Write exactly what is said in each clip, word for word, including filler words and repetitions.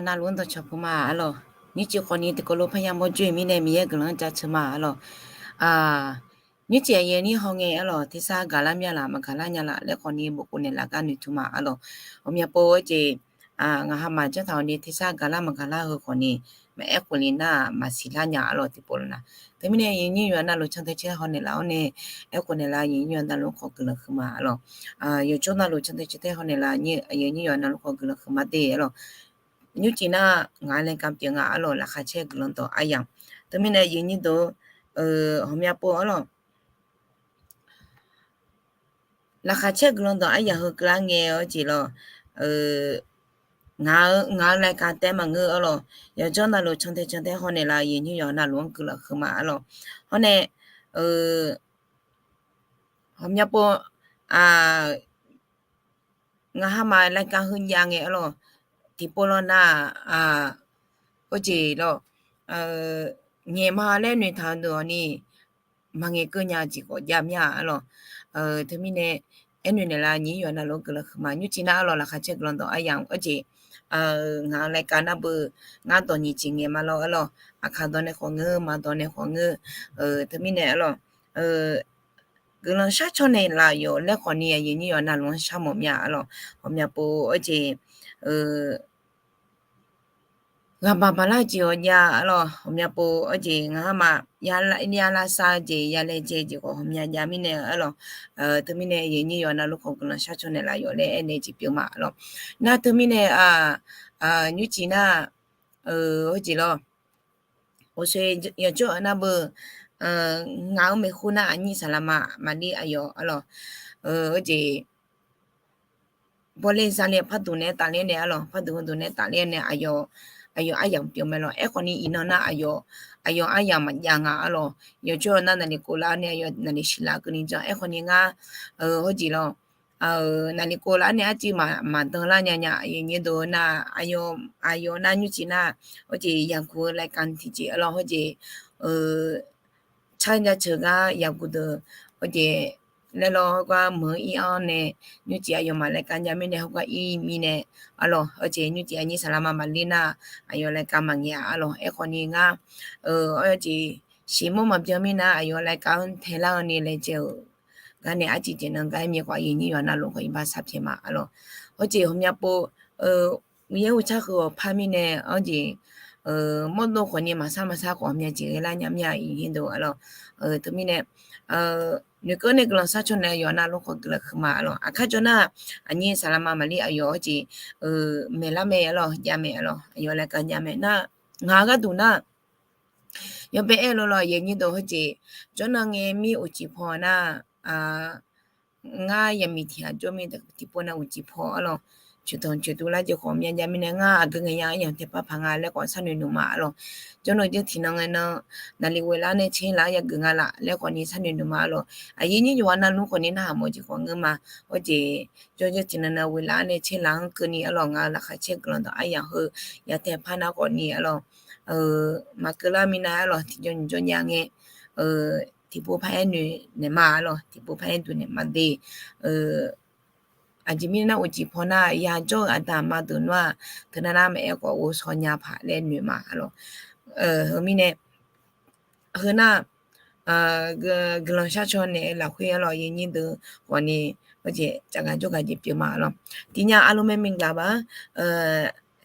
Navluf-anr dawqcawq puq ma arlawq. Nymrcif khawfni tiqkawv lof parya mawr joe-iq mirnae Miqyaer guiqlanq-anr jaceuq ma arlawq. Nymrcif aqyuif aqnyir hawngae arlawq, tersar gaqlar mya laf, maqgaq lar nya laf laer khawfni bofkhof naeqlaf gar noeqtmq ma arlawq. Ghawqmya pov-aer jeq, ngaq hamaf janrtaq-awr ni tersar gaqlar maqgaq lar heu khawfni maqaer khof le nar-aq maqsiq lar nya arlawq tiqpov lawq na. Teumirnae aqyuif aqnyir yawqha navluf cantae cantae haw naeqlaf-awr nae, aerkhof naeqlaf aqyuif aqnyir yawqha navluf khawf guiqlanq huiqma arlawq. Yawqjawr navluf cantae cantae haw naeqlaf aqyuif aqnyir yawqha navluf khawf guiqlanq huiqma de arlawq. Nymrcif nar ngaq-euq laeqkaq pyeuf nga arlawq, laqkhaq caer guiqlanq dawq aryamq. Teumirnae aqyuif aqnyir deuq-or, ghawqmya pov arlawq. Laqkhaq caer guiqlanq dawq aryamq heu keuvlar ngae-awr jeq lawq. Ngaq-eu, ngaq-euq laeqkaq taef maqngeur arlawq. Yawqjawr navluf cantae cantae haw naeqlaf aqyuif aqnyir yawqha navluf-anr guiqlanq huiqma arlawq. Hawr nae, ghawqmya pov, ngaq hamaf laeqkaq heu jav ngae arlawq. Tiqpov lawq nar-aq, or jeq lawq, ngaeq ma laer noeqtaq-eu deuq-awq ni, maqngaeq keuv nya-eu jeq khawf jav mir-a arlawq. Teumirnae aernoeq naeqlaf aqnyir yawqha navluf guiqlanq huiqma. Nymrcif nar arlawq, laqkhaq caer guiqlanq dawq aryamq-anr jeq, ngaq-euq laeqkaq nar beu, ngar dawq nyiq jeq ngaeq ma lawr arlawq. Aqkaq dawq nae khawf ngeur, maq dawq nae khawf ngeur. Teumirnae arlawq, guiqlanq shar caw naeqlaf yawq laer khawfni aqyuif aqnyir yawqha navluf-anr shar mawf mir-a arlawq. Ghawqmya pov-aer jeq, ghaqbaq baqlar jeq-awq jav arlawq. Ghawqmya pov-aer jeq, ngaq hamaf ya lavsav-eu jeq, ya laejae jeq khawf ghawqmya jav mirnae arlawq. Teumirnae aqyuif aqnyir yawqha navluf khawf guiqlanq shar caw naeqlaf yawq laer aernaeq jeq pyeuf ma arlawq. Nar teumirnae, nymrcif nar, or jeq lawq, uqshoe yawqjawr-eu nar beu, ngaq-euq maeqhu nar aqnyir saqlaqma maqlir aqyawf arlawq. Or jeq, bawle zale parduq nae tafler nae arlawq, parduq heuduq nae tafler nae aqyawf, aqyawf aryamq pyeuf mae lawq. Aerkhawfni iqnan nar aqyawf, aqyawf aryamq maqjav nga arlawq. Yawqjawr-eu nar naqli kov laf-awr nae aqyawf naqli siqlaf keuvni janr. Aerkhawfni ngar, or jeq lawq, naqli kov laf-awr nae arcuiv maqdan lar nya nya aqyuif aqnyir deuq nar, aqyawf nar nymrcif nar, or jeq yaqguq-eu laeqkaq tiqjeq arlawq, or jeq, car jaceuq gar yaqguq deuq, or jeq, laer lawr heugar meuq-eu ir-anr nae, nymrcif aqyawfmaf laeqkaq jav mirnae heugar ir mirnae arlawq, or jeq nymrcif aqnyir saqlaqma maqlir nar, aqyawf laeqkaq maqngaeq-a arlawq. Aerkhawfni ngar, or jeq, siqmawr maqbyan mirnae aqyawf laeqkaq-anr taelar-eu ni laejae-euq gar nae arcuiv jeq nan gar aer mir khawf aqyuif aqnyir yawqha navluf khawf iqbax sar pyaeq ma arlawq. Or jeq ghawqmya pov, Miqyaer uqtsar heu-awq par mirnae, or jeq, mawrdov khawfni maqsar maqsar khawf ghawqmya jeq ghae lar nya mir-a aqyuif aqnyir deuq arlawq. Teumirnae, noeqkeuv nae guiqlanq shar caw naeq yawqha navluf khawf guiqlanq huiqma arlawq. Aqkar jawr nar, aqnyir saqlaqma maqlir aqyawf or jeq, maeqlar mae arlawq, jav mae arlawq, aqyawf laeqkaq jav mae nar, ngaq-eu gharduq nar, yawbae aer-eu lof lawq aqyuif aqnyir deuq, heujeq jawrnan ngae mir uqcif paw nar, ngar yaqmiq tiq ghaq jawr mir tiqpov nar uqcif paw arlawq. Coeqtanq coeqduv lar jeq khawf myav jav mirnae ngar aqgeu ngaeq ya aryamq taeq par paq nga laer khawf sharnoeq noeq ma arlawq. Jawrnan jawr tiqnan ngae nan, naqli ghoeq laf-awr nae tser laf-anr yageuf nga laf laer khawfni sharnoeq noeq ma arlawq. Aqyuif aqnyir yawqha navluf khawfni narhaq mawf jeq khawf ngeur ma. Heujeq, jawr jawr tiqnan nan ghoeq laf-awr nae tser laf-anr keuvni arlawq, ngaq-euq laqkhaq caer guiqlanq dawq aryamq heu ya taeq par nar khawfni arlawq, maqkeuv lar minav arlawq, tiqjawr nyiq jawr jav ngae, tiqpov par-aer noeq naeq ma arlawq, tiqpov par-aer duq naeq ma de. Aqjeq mirnae nar uqcif paw nar yajawr-eu aqda aqma deuq nar-aq, teunav nar maqaer khawf ghovshaw nya paq laer noeq ma arlawq. Heu mirnae, heu nar, guiqlanq shar caw naeq-eu lafkhoer arlawq, aqyuif aqnyir deuq khawfni, heujeq tsafgaq jawrgaq jeq pyeuf ma arlawq. Tiqnya aqloq mae maqgaq ba,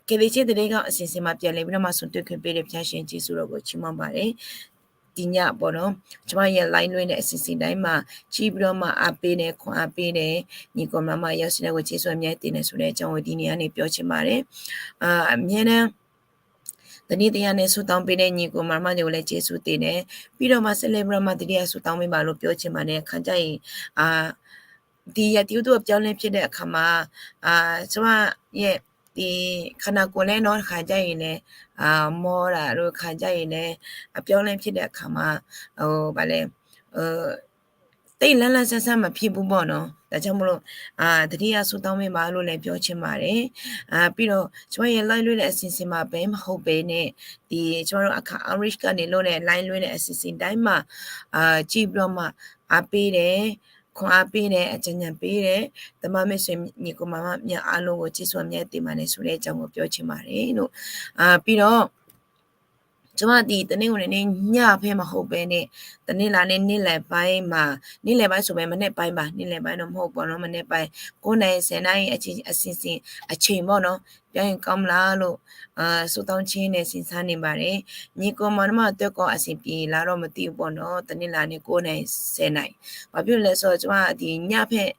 ကယ်တင်ခြင်းသတင်းကောင်းအစီအစဉ်မှာ ပြန်လည်ပြီးတော့မှ ဆုံတွေ့ခွင့်ပေးတဲ့ ဘုရားရှင် ယေရှုတော်ကို ချီးမွမ်းပါတယ်။ ဒီညပေါ့နော် ကျမရဲ့ live လွှင့်တဲ့ အစီအစဉ်တိုင်းမှာ ကြည့်ပြီးတော့မှ အားပေးတဲ့ ခွန်အားပေးတဲ့ ညီအစ်ကိုမမ ရောက်ရှိတဲ့ကို ကျေးဇူးအများကြီးတင်တယ်ဆိုတဲ့အကြောင်းကို ဒီနေ့ကနေ ပြောချင်ပါတယ်။ အာ အမြဲတမ်း တနေ့တညနဲ့ ဆုတောင်းပေးတဲ့ ညီအစ်ကိုမမတွေကိုလည်း ကျေးဇူးတင်တယ်။ ပြီးတော့မှ ဆက်လက်ပြီးတော့မှ ဒုတိယဆုတောင်းပေးပါလို့ ပြောချင်ပါတယ်။ အခါကျရင် အာ ဒီရာသီဥတုအပြောင်းလဲဖြစ်တဲ့အခါမှာ အာ ကျမရဲ့ ဒီခန္ဓာကိုယ်လည်းနော် တစ်ခါကျရင်လည်း အာ မောတာတို့ တစ်ခါကျရင်လည်း အပြောင်းလဲဖြစ်တဲ့အခါမှာ ဟို ဘာလဲ ဟို တိတ်လန်းလန်းဆန်းဆန်းမဖြစ်ဘူးပေါ့နော်။ ဒါကြောင့်မလို့ အာ ဒုတိယဆုတောင်းပေးပါလို့လည်း ပြောချင်ပါတယ်။ အာ ပြီးတော့ ကျမရဲ့ live လွှင့်တဲ့အစီအစဉ်မှာပဲ မဟုတ်ဘဲနဲ့ ဒီ ကျမတို့ အခါ outreach ကနေလုပ်တဲ့ live လွှင့်တဲ့အစီအစဉ်တိုင်းမှာ အာ ကြည့်ပြီးတော့မှ အားပေးတယ်။ ခွန်အားပေးတယ်၊ အကြံဉာဏ်ပေးတယ်၊ ဓမ္မမိတ်ဆွေ ညီအစ်ကိုမောင်နှမများအားလုံးကို ကျေးဇူးအများတင်ပါတယ်ဆိုတဲ့အကြောင်းကို ပြောချင်ပါတယ်လို့။ ပြီးတော့ ကျွန်မဒီတနင်္ဂနွေနေ့ညဘက်မဟုတ်ဘဲနဲ့ တနင်္လာနေ့ နေ့လယ်ပိုင်းမှာ၊ နေ့လယ်ပိုင်းဆိုပေမဲ့ မနက်ပိုင်းပါ၊ နေ့လယ်ပိုင်းတော့မဟုတ်ပေါ့နော်၊ မနက်ပိုင်း ကိုးနာရီ ဆယ်နာရီအချိန်၊ အစီအစဉ်၊ အချိန်ပေါ့နော်၊ ပြောရင်ကောင်းမလားလို့ ဆုတောင်းခြင်းနဲ့ စည်းစားနေပါတယ်။ ညီအစ်ကိုမောင်နှမအတွက်ကော အဆင်ပြေလားတော့မသိဘူးပေါ့နော်၊ တနင်္လာနေ့ ကိုးနာရီ ဆယ်နာရီ။ ဘာဖြစ်လို့လဲဆိုတော့ ကျွန်မဒီညဘက်၊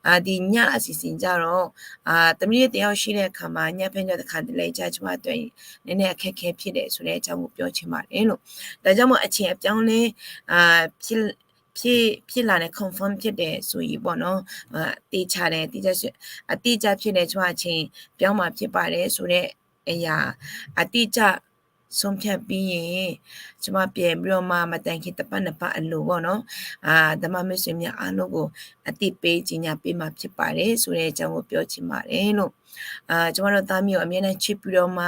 အာ၊ ဒီညအစီအစဉ်ကြတော့၊ အာ၊ တမံၤတယောက်ရှိတဲ့အခါမှာ ညဘက်ညတခါတလဲကြ ကျွန်မအတွက်နည်းနည်းအခက်အခဲဖြစ်တယ်ဆိုတဲ့အကြောင်းကို ပြောချင်ပါတယ်လို့။ ဒါကြောင့်မို့ အချိန်အပြောင်းလဲ၊ အာ၊ ဖြစ်၊ ဖြစ်၊ ဖြစ်လာတယ်၊ confirm ဖြစ်တယ်ဆိုရင်ပေါ့နော်၊ အာ၊ သေချာတယ်၊ အတိအကျဖြစ်၊ အတိအကျဖြစ်တယ်၊ ကျွန်မ အချိန်ပြောင်းမှာဖြစ်ပါတယ်ဆိုတဲ့အရာ အတိအကျ ဆုံးဖြတ်ပြီးရင် ကျွန်မပြန်ပြီးတော့မှ မတိုင်ခင်တစ်ပတ်နှစ်ပတ်အလိုပေါ့နော်၊ အာ၊ ဓမ္မမိတ်ဆွေများအားလုံးကို အသိပေးကြေညာပေးမှာဖြစ်ပါတယ်ဆိုတဲ့အကြောင်းကို ပြောချင်ပါတယ်လို့။ အာ၊ ကျွန်မတို့သားမျိုးကို အမြဲတမ်းချစ်ပြီးတော့မှ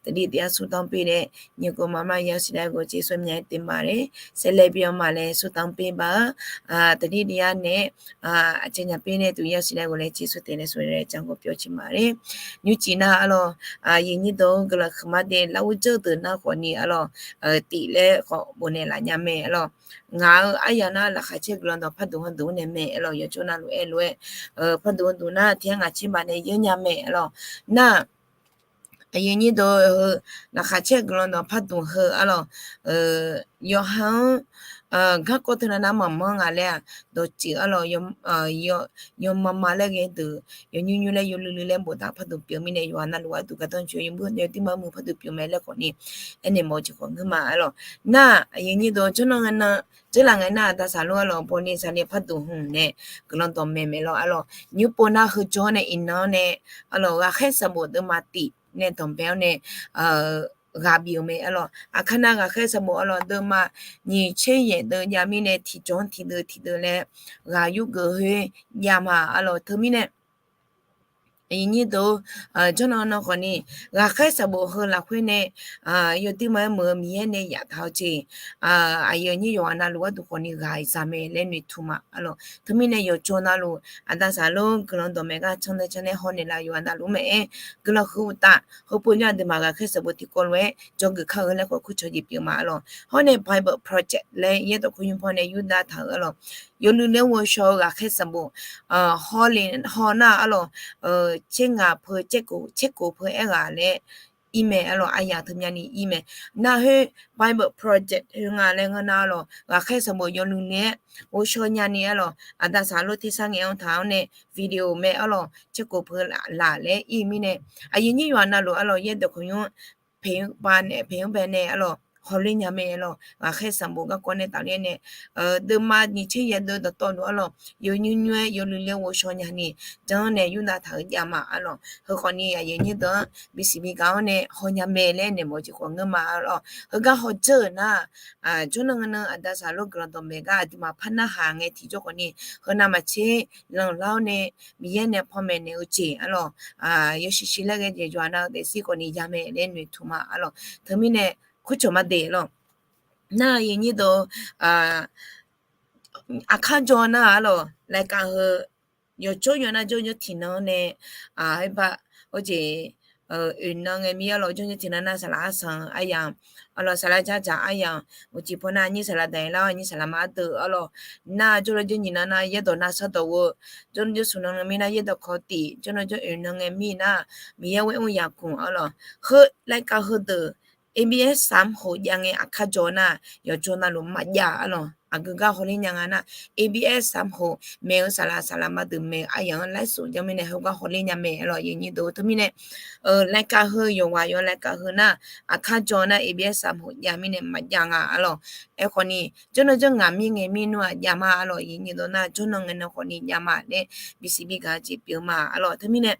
သတိတရားဆုတောင်းပေးတဲ့ ညီအစ်ကိုမောင်နှမ ရောက်ရှိတိုင်းကို ကျေးဇူးအများကြီးတင်ပါတယ်။ ဆက်လက်ပြီးတော့မှလည်း ဆုတောင်းပေးပါ။ အာ၊ သတိတရားနဲ့ အာ၊ အကြံဉာဏ်ပေးတဲ့သူ ရောက်ရှိတိုင်းကိုလည်း ကျေးဇူးတင်တယ်ဆိုတဲ့အကြောင်းကို ပြောချင်ပါတယ်။ နယူးကီနား အလီၢ်၊ အာ၊ ယဉ်ကျေးသူ ကလီးခမါတေ လဝ်းကျိုးသူ နားခီၣ်နံၤ အလီၢ်၊ အာ၊ တေလႆၢ်ခီၣ်ဘိုန့ၣ် လၢညါမ့ၢ် အလီၢ်၊ ငါအယၢ်နာ် လၢခါဆဲး ကလီးဒီး ဖတ်သူ ဟိုသူန့ၣ်မ့ၢ် အလီၢ်၊ ယွၤကၠိနာ်လူ အဲၣ်လူ အဲၣ်၊ အာ၊ ဖတ်သူ ဟိုသူ နာ် ထဲငါဆဲး ဘၣ်န့ၣ် ယဲၢ်ညါမ့ၢ် အလီၢ်၊ နာ် အရင်းအနှီးတို့ လၢခါဆဲး ကလီးဒီး ဖတ်သူ ဟို အလီၢ်၊ အာ၊ ယွၤဟန် အာ၊ ဂ့ၢ်ကီတနာ်နာ် မ့ၢ်မ့ၢ် ငါလဲၣ် ဒီးစံး အလီၢ်၊ ယွၤမၤမၤလၢဂ့ၤဒီး ယွၤညွှန်းညွှန်းလၢ ယွၤလုလုလၢ ဘိးတၢ် ဖတ်သူ ပျိုမ့ၢ်န့ၣ် ယွၤနာ်လူ အသူၣ်ကၢ်သွန်ဆူ ယွၤတံမုၣ် ဖတ်သူ ပျိမ့ၢ်လၢခီၣ်နံၤ အဲၣ်န့ၣ် မ့ၢ်စ့ၢ်ကီး ငါမ့ၢ် အလီၢ်၊ နာ် အရင်းအနှီးတို့ ကၠိနာ်ငါနာ် ကၠိလၢငါနာ် အတၢ်စၢ်လိ အလီၢ်၊ ဘိုန့ၣ် စၢ်န့ၣ် ဖတ်သူ ဟိုန့ၣ် ကလီးဒီး မ့ၢ်မ့ၢ်လီၤ အလီၢ်၊ နယူးပိုနာ် ဟိုကၠိန့ၣ် အံၤနီၤန့ၣ် အလီၢ်၊ ဂာ်ဃဲးသဘိး ဒုးမၤတံၢ် နဲၣ်တီၢ်ဘဲန့ၣ် ဂာ်ဘျုးမ့ၢ် အလီၢ်၊ အခါနာ် ဂာ်ဃဲးသဘိး အလီၢ် ဒုးမၤ နံၣ်ဆ့ယဲၢ်ဒုး ယၤမ့ၢ်န့ၣ် ထံၣ်ကၠီထံၣ်ဒုး ထံၣ်ဒုးလၢ ဂာ်ယူးကၢးဟဲ ယၤမ့ၢ် အလီၢ်၊ တမံၤန့ၣ် အရင်းအနှီးတို့ ကၠိနာ်နာ်ခီၣ်နံၤ ဂာ်ဃဲးသဘိး ဟိုလၢခွဲန့ၣ် ယွၤတံမုၣ် မ့ၢ်မံၤယဲၢ်န့ၣ် ယၤတၢ်ဟိုကၠ့ အရင်းအနှီး ယွၤနာ်လူ အသူၣ်ခီၣ်နံၤ ဂာ်စၢ်မ့ၢ်လၢ နွေထူမှာ အလီၢ်၊ တမံၤန့ၣ် ယွၤကၠိနာ်လူ အတၢ်စၢ်လိ ကလီးဒီး မ့ၢ်ဂ့ၤ ကၠီန့ၣ် ကၠီန့ၣ် ဟိုန့ၣ်လၢ ယွၤနာ်လူ မ့ၢ်အဲၣ် ကလီးဃုတၢ် ဟိုပိာ်ညါ ဒုးမၤ ဂာ်ဃဲးသဘိး ထံကီၢ်လၢ ကၠီကၢးခါ အလီၢ် လၢခီၣ် ခုၣ်ချီယံၤ ပျိမ့ၢ် အလီၢ်၊ ဟိုန့ၣ် Bible Project လၢ ယဲၢ်ဒိၣ်ခုယုၢ်ဖီန့ၣ် ယူဒၣ်တၢ် အလီၢ်၊ ယွၤလုလုလၢ ဝိုးရှော ဂာ်ဃဲးသဘိး ဟိုလၢ ဟိုနာ် အလီၢ်၊ ဆ့ငါၤဖု ဆ့ကိာ်ဖု အဲၣ်ဂၤလၢ အံၤမ့ၢ် အလီၢ်၊ အယၤ တမံၤန့ၣ် အံၤမ့ၢ် နာ်ဟဲ Bible Project ဟဲ ငါလဲၣ် ငါနာ် အလီၢ်၊ ဂာ်ဃဲးသဘိး ယွၤလုလုလၢ ဝိုးရှော ညါန့ၣ် အလီၢ်၊ အတၢ်စၢ်လိ ထံဆါငဲၤ အီထၣ် အန့ၣ် video မ့ၢ် အလီၢ်၊ ဆ့ကိာ်ဖု လၢ်လၢ်လၢ အံၤမ့ၢ်န့ၣ် အရင်းအနှီး ယွၤနာ်လူ အလီၢ်၊ ယဲၢ်ဒိၣ်ခုယုၢ် ဖဲးဘၣ်န့ၣ် ဖဲးဘၣ်န့ၣ် အလီၢ်၊ ဟိုလၢညါမ့ၢ် အလီၢ်၊ ဂာ်ဃဲးသဘိး ဂ့ၢ်ကီန့ၣ် တၢ်လၢန့ၣ် ဒုးမၤ နံၣ်ဆ့ယဲၢ်ဒုး တတီၢ်လူ အလီၢ်၊ ယွၤညွှန်းညွှန်း ယွၤလုလုလၢ ဝိုးရှော ညါန့ၣ် ကၠီန့ၣ် ယူဒၣ်တၢ် ယၤမ့ၢ် အလီၢ်၊ ဟိုခီၣ်နံၤ အရင်းအနှီး ဒီး BCB ကၠီန့ၣ် ဟိုညါမ့ၢ်လၢန့ၣ် မ့ၢ်စ့ၢ်ကီး ငါမ့ၢ် အလီၢ်၊ ဟဲ ဂ့ၢ်ဟိုကၠ့နာ် ကၠိနာ်ငါနာ် အတၢ်စၢ်လိ ကလီးဒီး မ့ၢ်ဂ့ၤ အဒုးမၤ ဖးနၢ်ဟး ငဲထံကၠိခီၣ်နံၤ ဟိုနာ်မၤဆ့ လီၤလီၤန့ၣ် မံၤယဲၢ်န့ၣ် ဖီမ့ၢ်န့ၣ် အကၠ့ အလီၢ်၊ ယွၤရှံးရှံးလၢဂ့ၤ ယွၤနာ် တစံးခီၣ်နံၤ ယၤမ့ၢ်လၢ နွေထူမှာ အလီၢ်၊ တမံၤန့ၣ် ခုၣ်ချီမးဒဲး အလီၢ်၊ နာ် အရင်းအနှီး ဒီး အခါကၠီနာ် အလီၢ်၊ လၢကၢ်ဟို ယွၤကၠိ ယွၤနာ်ကၠိ ယွၤထံၣ်နီၤန့ၣ် ဟဲဘၣ် အကၠ့ အုၣ်နီၤငဲမံၤ အလီၢ်၊ ကၠိ ယွၤထံၣ်နီၤ နာ် စၢ်လၢ်အါဆၢ အယၤ အလီၢ်၊ စၢ်လၢ်ကၠၢ်ကၠၢ် အယၤ အိုဝ်း စံးဖီနာ် အညိၣ်စၢ်လၢ်ဒၣ်လီၤ အညိၣ်စၢ်လၢ်မၤဒုး အလီၢ်၊ နာ် ကၠိလၢ ကၠိ နံၣ်နီၤနာ် ယဲၢ်ဒိၣ်နၢ်ဆၢဒိၣ်ဝို ကၠိ ကၠိ ဆူၣ်နီၤငဲမံၤနာ် ယဲၢ်ဒိၣ်ခီၣ်တံၢ် ကၠိ ကၠိ အုၣ်နီၤငဲမံၤနာ် မံၤယဲၢ်ဝဲအိၣ်ယၤကူၣ် အလီၢ်၊ ဟဲ လၢကၢ်ဟိုဒုး ABS စၢမ်ဟို ယၤငဲအခါကၠီနာ် ယွၤကၠိနာ်လူ မၤယၤ အလီၢ်၊ အဂုၤဂၤဟိုလၢညါငါနာ် ABS စၢမ်ဟို မ့ၢ်ဧိၤ စၢ်လၢ် စၢ်လၢ်မၤဒုး မ့ၢ်ဧိၤ အယၤ လၢစိၤ ယၤမ့ၢ်န့ၣ် ဟဲဂၤဟိုလၢညါမ့ၢ် အလီၢ်၊ ယဲၢ်ညိဒီး တမံၤန့ၣ် လၢကၢ်ဟို ယွၤဝၤယွၤ လၢကၢ်ဟိုနာ် အခါကၠီနာ် ABS စၢမ်ဟို ယၤမ့ၢ်န့ၣ် မၤယၤငါ အလီၢ်၊ အဲၣ်ခီၣ်နံၤ ကၠိနီၤ ကၠိ ငါမံၤငဲမံၤနွံ ယၤမး အလီၢ်၊ ယဲၢ်ညိဒီးနာ် ကၠိနီၤငဲနီၤခီၣ်နံၤ ယၤမးလၢ BCB ကၠၢ်စံးပျိမး အလီၢ်၊ တမံၤန့ၣ်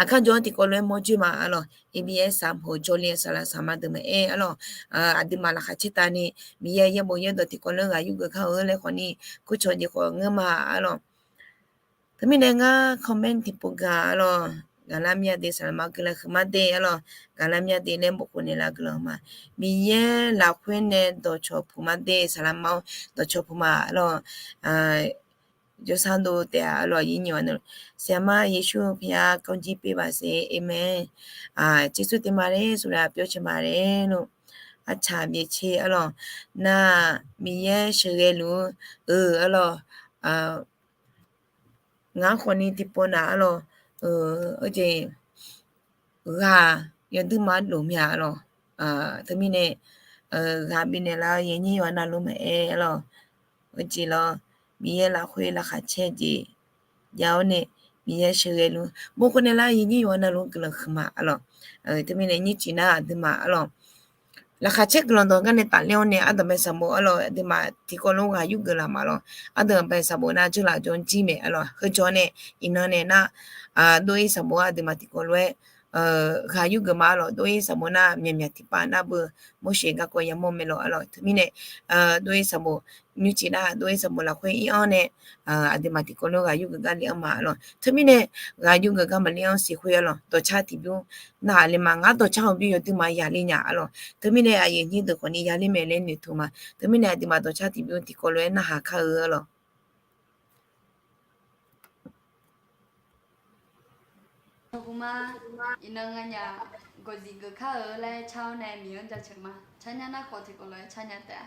အခါကၠီထံကီၢ်လၢ မီၢ်ကၠိမး အလီၢ်၊ ABS စၢမ်ဟို ကၠိလၢ စၢ်လၢ် စၢ်လၢ်မၤဒုး မ့ၢ်အဲၣ် အလီၢ်၊ အဒုးမၤလၢ်ဃာ်ဆ့တၢ်န့ၣ် မံၤယဲၢ်ယဲၢ်ဘိယဲၢ်ဒိၣ်ထံကီၢ်လၢ ဂၤယူးကၢးခါဧိၤ လၢခီၣ်နံၤ ခုၣ်ချီယဲၢ်ခီၣ် ငါမး အလီၢ်၊ တမံၤန့ၣ် ငါ comment ထံပူၤကၢ် အလီၢ်၊ gaqlar mya de saqlaqma guiqlanq huiqma de arlawq. Gaqlar mya de laer bofkhof naeqlaf guiqlanq ma. Miqyaer lafkhoer nae dawqcawq puq ma de saqlaqma-or, dawqcawq puq ma arlawq. Jawrsar dov taef-a arlawq, aqyuif nyiq ghaq na. ဆရာမယေရှုဘုရားကောင်းချီးပေးပါစေ, Amen. ကျေးဇူးတင်ပါတယ်ဆိုတာ ပြောချင်ပါတယ်လို့ artsaq byaeqce arlawq. Nar, Miqyaer sheuqghae luf-eu arlawq, ngar khawfni tiqpawf naf arlawq, aqjeq ghaq yawduima loq mya arlawq. Teumirnae ghaq bifnaeq lar-eu yawnyir yawqha navluf maqaer arlawq. Aqjeq lawr, Miqyaer lafkhoer laqkhaq caer jeq jav-awr nae, Miqyaer sheuqghae luf bofkhof naeqlar-eu yawnyir yawqha navluf guiqlanq huiqma arlawq. Teumirnae nymrcif nar aqduimaf arlawq, laqkhaq caer guiqlanq dawq gar nae tafler-awr nae, ardanqbae sanqbof arlawq, aqduimaf tiqkawv lof ghaq yurgeuf laf ma lawr. Ardanqbae sanqbof nar jawrlaf jawr jir mae arlawq. Heujawr nae iqnan nae nar, dov-ir sanqbof-anr aqduimaf tiqkawv lof-aer ghaq yurgeuf ma arlawq. Dov-ir sanqbof nar myaqmyaq tiqpav nar beu Morseq garkawv yamawr mae lawq arlawq. Teumirnae dov-ir sanqbof nymrcif nar dov-ir sanqbof lafkhoer ir-anr nae, aqduimaf tiqkawv lof ghaq yurgeuf gar le-anr ma arlawq. Teumirnae ghaq yurgeuf gar maqle-anr siq khoer arlawq, dawqcar tiqbymr narhaq le ma. Ngar dawqcar hawbymr yawduima yaqle nya arlawq. Teumirnae aqyuif aqnyir deuq khawfni yaqle mae laer noeqtmq ma. Teumirnae aqduimaf dawqcar tiqbymr tiqkawv lof-aer narhaq kar-eu arlawq. Taqguq ma, iqnan nganyaf gawqzif geuf kar-eu laer car-awr nae Miqyaer-anr jaceuq ma. Carnya nar khawf tiqkawv lof-aer carnya taef-a.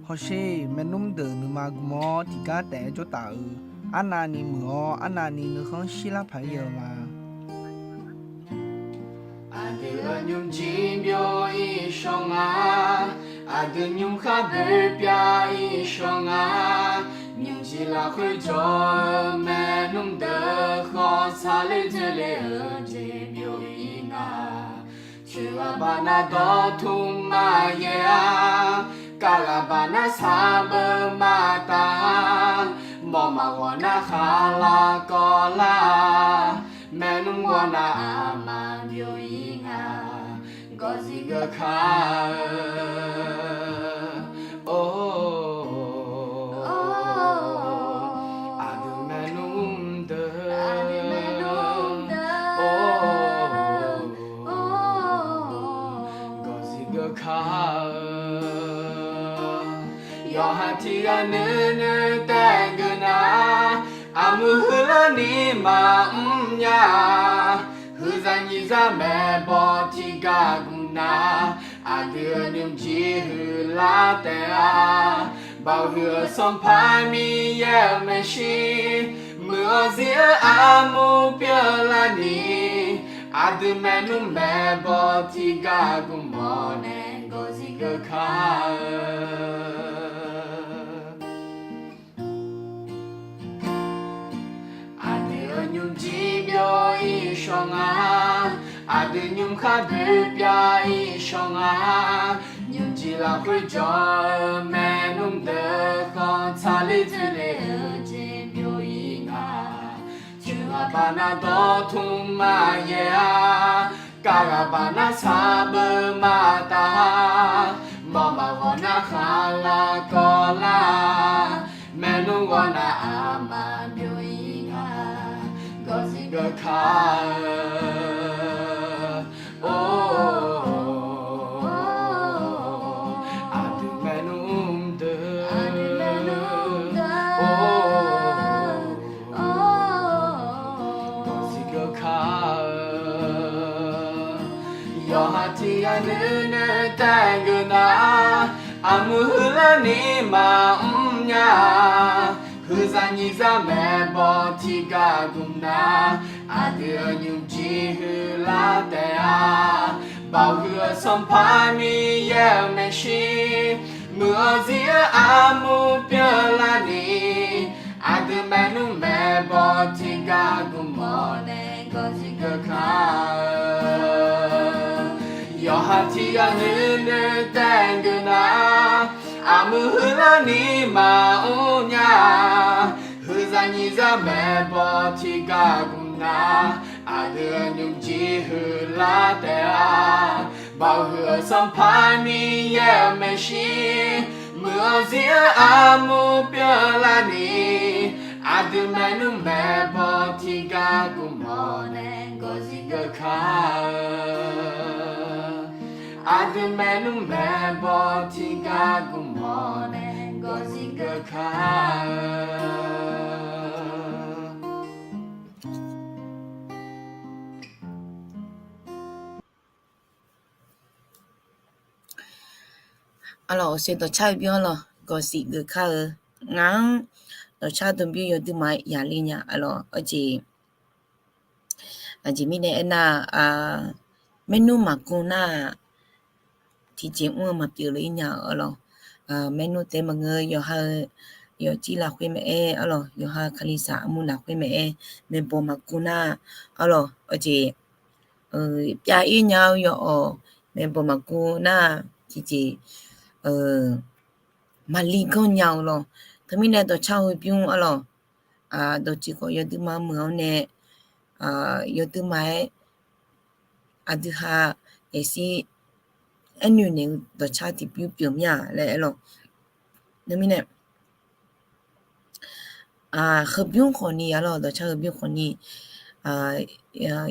Hawsher maernmr deuq nuima gm-awr tiqgar taef-aer jawr taf-eu, arnavni muiq-awr arnavni nuikhanr shirlar paq-aer ya-eu ma. Aqdui-euq nymrjir byov-ir shawr nga, aqdui nymrkhar boer pyav-ir shawr nga, nymrjir lafkhoer jawr-eu maernmr deuq khawf tsaqler dzoerle-eu jeq byov-ir nga. Coeq ghaq baq nar dawqtmq maqyaer-a, kar ghaq baq nar sarbeuv maqtaf-a, mawf maqghawq nar khaqlaq kawvlar-a, maernmr ghawr nar aqma byov-ir nga, gawqzif geuf kar-eu. Or, aqdui maernmr deuq, or, gawqzif geuf kar-eu. Yawqha tiq ghaq nuinoeq taef geuf nar, armuiq huiqlar ni maqmr nya-a. Huiqzaq nyiqzaq maeqbawq tiq ghaq gmq nar, aqdui-euq nymrjir huiqlar taef-a. Baoq huiq-eu Sanqpaq Miqyaer-euq maeqshi, muiq-awr zir-eu armur pyeuflar ni, aqdui maernmr maeqbawq tiq ghaq gmq mawr nae gawqzif geuf kar-eu. Aqdui-euq nymrjir byov-ir shawr nga, aqdui nymrkhar boer pyav-ir shawr nga, nymrjir lafkhoer jawr-eu maernmr deuq khawf tsaqler dzoerle-eu jeq byov-ir nga. Coeq ghaq baq nar dawqtmq maqyaer-a, kar ghaq baq nar sarbeuv maqtaf-a, mawf maqghawq nar khaqlaq kawvlar-a, maernmr ghawr nar aqma byov-ir nga, gawqzif geuf kar-eu. Or, aqdui maernmr deuq, or, gawqzif geuf kar-eu. Yawqha tiq ghaq nuinoeq taef geuf nar, armuiq huiqlar ni maqmr nya-a. Huiqzaq nyiqzaq maeqbawq tiq ghaq gmq nar, aqdui-euq nymrjir huiqlar taef-a. Baoq huiq-eu Sanqpaq Miqyaer-euq maeqshi, muiq-awr zir-eu armur pyeuflar ni, aqdui maernmr maeqbawq tiq ghaq gmq mawr nae gawqzif geuf kar-eu. Yawqha tiq ghaq nuinoeq taef geuf nar, armuiq huiqlar ni maqmr nya-a. Huiqzaq nyiqzaq maeqbawq tiq ghaq gmq nar, aqdui-euq nymrjir huiqlar taef-a. Baoq huiq-eu Sanqpaq Miqyaer-euq maeqshi, muiq-awr zir-eu armur pyeuflar ni, aq Aqdui maernmr maeqbawq tiqgar guvmawr nae gawqzif geuf kar-eu. Aqdui maernmr maeqbawq tiqgar guvmawr nae gawqzif geuf kar-eu. Arlawq, uqshoe dawqcar-eu bymr arlawq gawqzif geuf kar-eu. Ngaq-anr dawqcar dm bymr yawdui ma yaqle nya arlawq. Aqjeq, aqjeq mirnae aernar, maernmr maqgmr nar-aq, tiqjeq mr-eu maqpyeuf le-ir nya-eu arlawq. Maernmr taef maqngeur, yawqha-eu yawqjir lafkhoer maqaer arlawq, yawqha kalizaq armur lafkhoer maqaer, maeqbawq maqgmr nar arlawq, aqjeq pyav-ir nya-eu yawq-awq, maeqbawq maqgmr nar-aq tiqjeq maqli ganr nya-eu lawq. Teumirnae dawqcar heu bymr arlawq, dawqtsuif khawf yawdui ma meuq-awr nae, yawdui ma-aer aqdui ha daefzir aernoeq naeq-eu dawqcar tiqbymr pyeuf mir-a laer aer lawq. Teumirnae heubymr khawfni arlawq, dawqcar heubymr khawfni,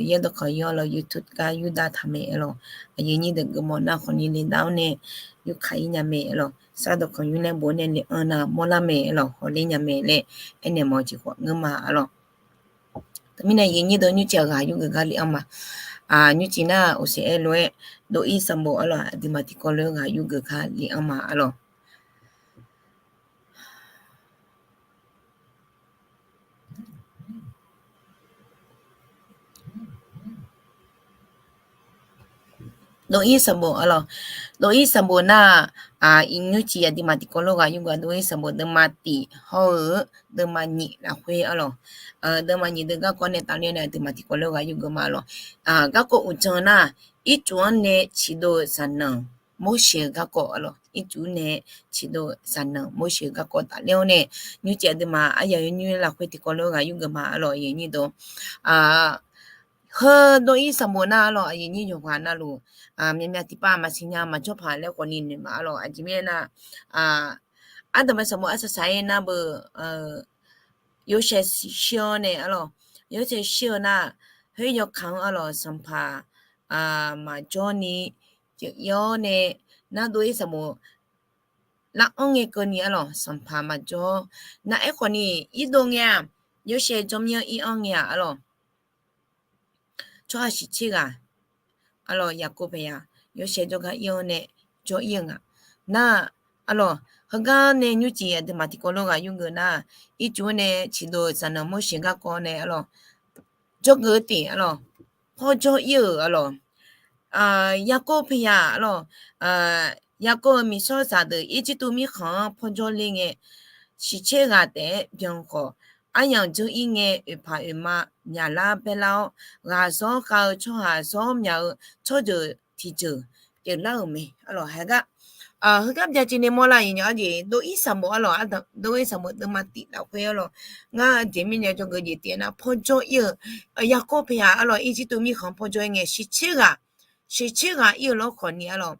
yaerdawq kawq yawr lawq, YouTube gar yurdav taq mae aer lawq. Aqyuif nyir deuq geufmawf nar khawfni le dav-awr nae yurkaq-ir nya mae aer lawq. Sardawq kawq yur nae bof nae le anr nar mawrlar mae aer lawq, hawler nya mae laer aernaeq mawf-eu jeq khawf ngeur ma arlawq. Teumirnae aqyuif nyir deuq nymrcif-aq ghaq yurgeuf gar le anr ma. Nymrcif nar-aq uqshoe aer lof-aer dov-ir sanqbof arlawq, aqduimaf tiqkawv lof-aer ghaq yurgeuf gar le anr ma arlawq. Dov-ir sanqbof arlawq. Dov-ir sanqbof nar-aq, nymrcif aqduimaf tiqkawv lof-aer ghaq yurgeuf dov-ir sanqbof deuvma tiq hawr-eu deuvma nyiq lafkhoer arlawq. Deuvma nyiq deuq garkawv nae tafler-awr nae aqduimaf tiqkawv lof-aer ghaq yurgeuf ma arlawq. Garkawv uqdzan nar-aq, ircuf-anr nae ciqdov-eu zaqnanq Morseq-eu garkawv arlawq. Ircuf nae ciqdov-eu zaqnanq Morseq-eu garkawv tafler-awr nae, nymrcif aqduimaf aryaq yawnymr lafkhoer tiqkawv lof-aer ghaq yurgeuf ma arlawq, aqyuif nyir deuq. Heu dov-ir sanqbof nar arlawq, aqyuif nyir yawqghaq navluf, myavmyav tiqpav maqsiq nya maqjawr paq laer khawfni noeq ma arlawq. Aqjeq mirnae nar, ardanqbae sanqbof arsaq saq-ir nar beu, yawshaef shir-awr nae arlawq, yawshaef shir-eu nar, khoer yawkaq-anr arlawq sanqpaq maqjawr ni pyeuf-ir-awr nae, nar dov-ir sanqbof lar anr ngae keuvni arlawq sanqpaq maqjawr. Nar aerkhawfni irdov ngae-aq, yawshaef jawr mir-anr ir anr ngae-aq arlawq, tsawrhaq shiqtser ghaq arlawq, Yaqkov paeqyaq yawshaef jawrgar ir-awr nae jawr ir-eu nga. Nar arlawq, heugar nae nymrcif aqduimaf tiqkawv lof-aer ghaq yurgeuf nar, ircuf-anr nae ciqdov-eu zaqnanq Morseq garkawv nae arlawq, jawrgeuf-eu tif arlawq, pawrjawr ir-euq arlawq, Yaqkov paeqyaq arlawq, Yaqkov-euq miqshawr zaqdeuq Irjirtuv mirkhanq-anr pawrjawr ler ngae, shiqtser ghaq taef-aer byan khawf, aryamq dzeur ir ngae, oeqpaq oeqma myaqlar baerlar-awr, ghaq zawr khav-eu tsawrhaq zawr myaq-eu tsawrjeuq tiqjeuq pyeuflar-euq mae arlawq. Heugar, heugar byacaevni mawrlar-euq nya-a jeq, dov-ir sanqbof arlawq, dov-ir sanqbof deuvma tif lafkhoer arlawq, ngar jeq mirnae jawrgeuf jeq tif-aer nar pawrjawr ir-eu, Yaqkov paeqyaq arlawq, Irjirtuv mirkhanq pawrjawr ir ngae shiqtser ghaq, shiqtser ghaq ir-eu lawrkhawfni arlawq,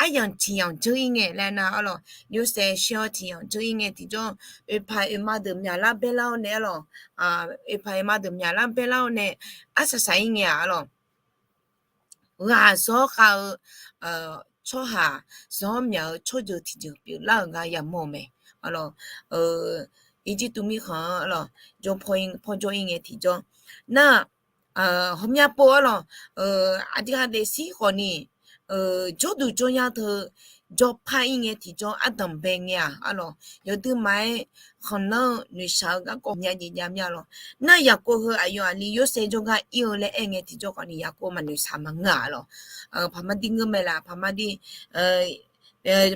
aryamq tiqyamq dzeur ir ngae laer nar arlawq, yawshaef shir-awr tiqyamq dzeur ir ngae tiqjawr, oeqpaq oeqma deuq myaqlar baerlar-awr nae arlawq, oeqpaq oeqma deuq myaqlar baerlar-awr nae arsaq saq ir ngae-aq arlawq, ghaq zawr khav-eu tsawrhaq zawr myaq-eu tsawrjeuq tiqjeuq pyeuflar-euq gar yamawr-eu mae arlawq. Irjirtuv mirkhanq-anr arlawq, jawr pawrjawr ir ngae tiqjawr nar, hawmya pov arlawq, aqdui ha daefzir khawfni jawrduq jawryar teu jawrpar ir ngae tiqjawr ardanqbae ngae-aq arlawq, yawduima-aer khanqlanr-eu noeqshaq-eu garkawv nya jeq jav mir arlawq. Nar Yaqkov heu aqyawf aqli Yorsaev jawrgar ir-eu laer aer ngae tiqjawr khawfni Yaqkov maqnoeqshaq maqngeur-aq arlawq. Paqmaqdir ngeur mae laf, paqmaqdir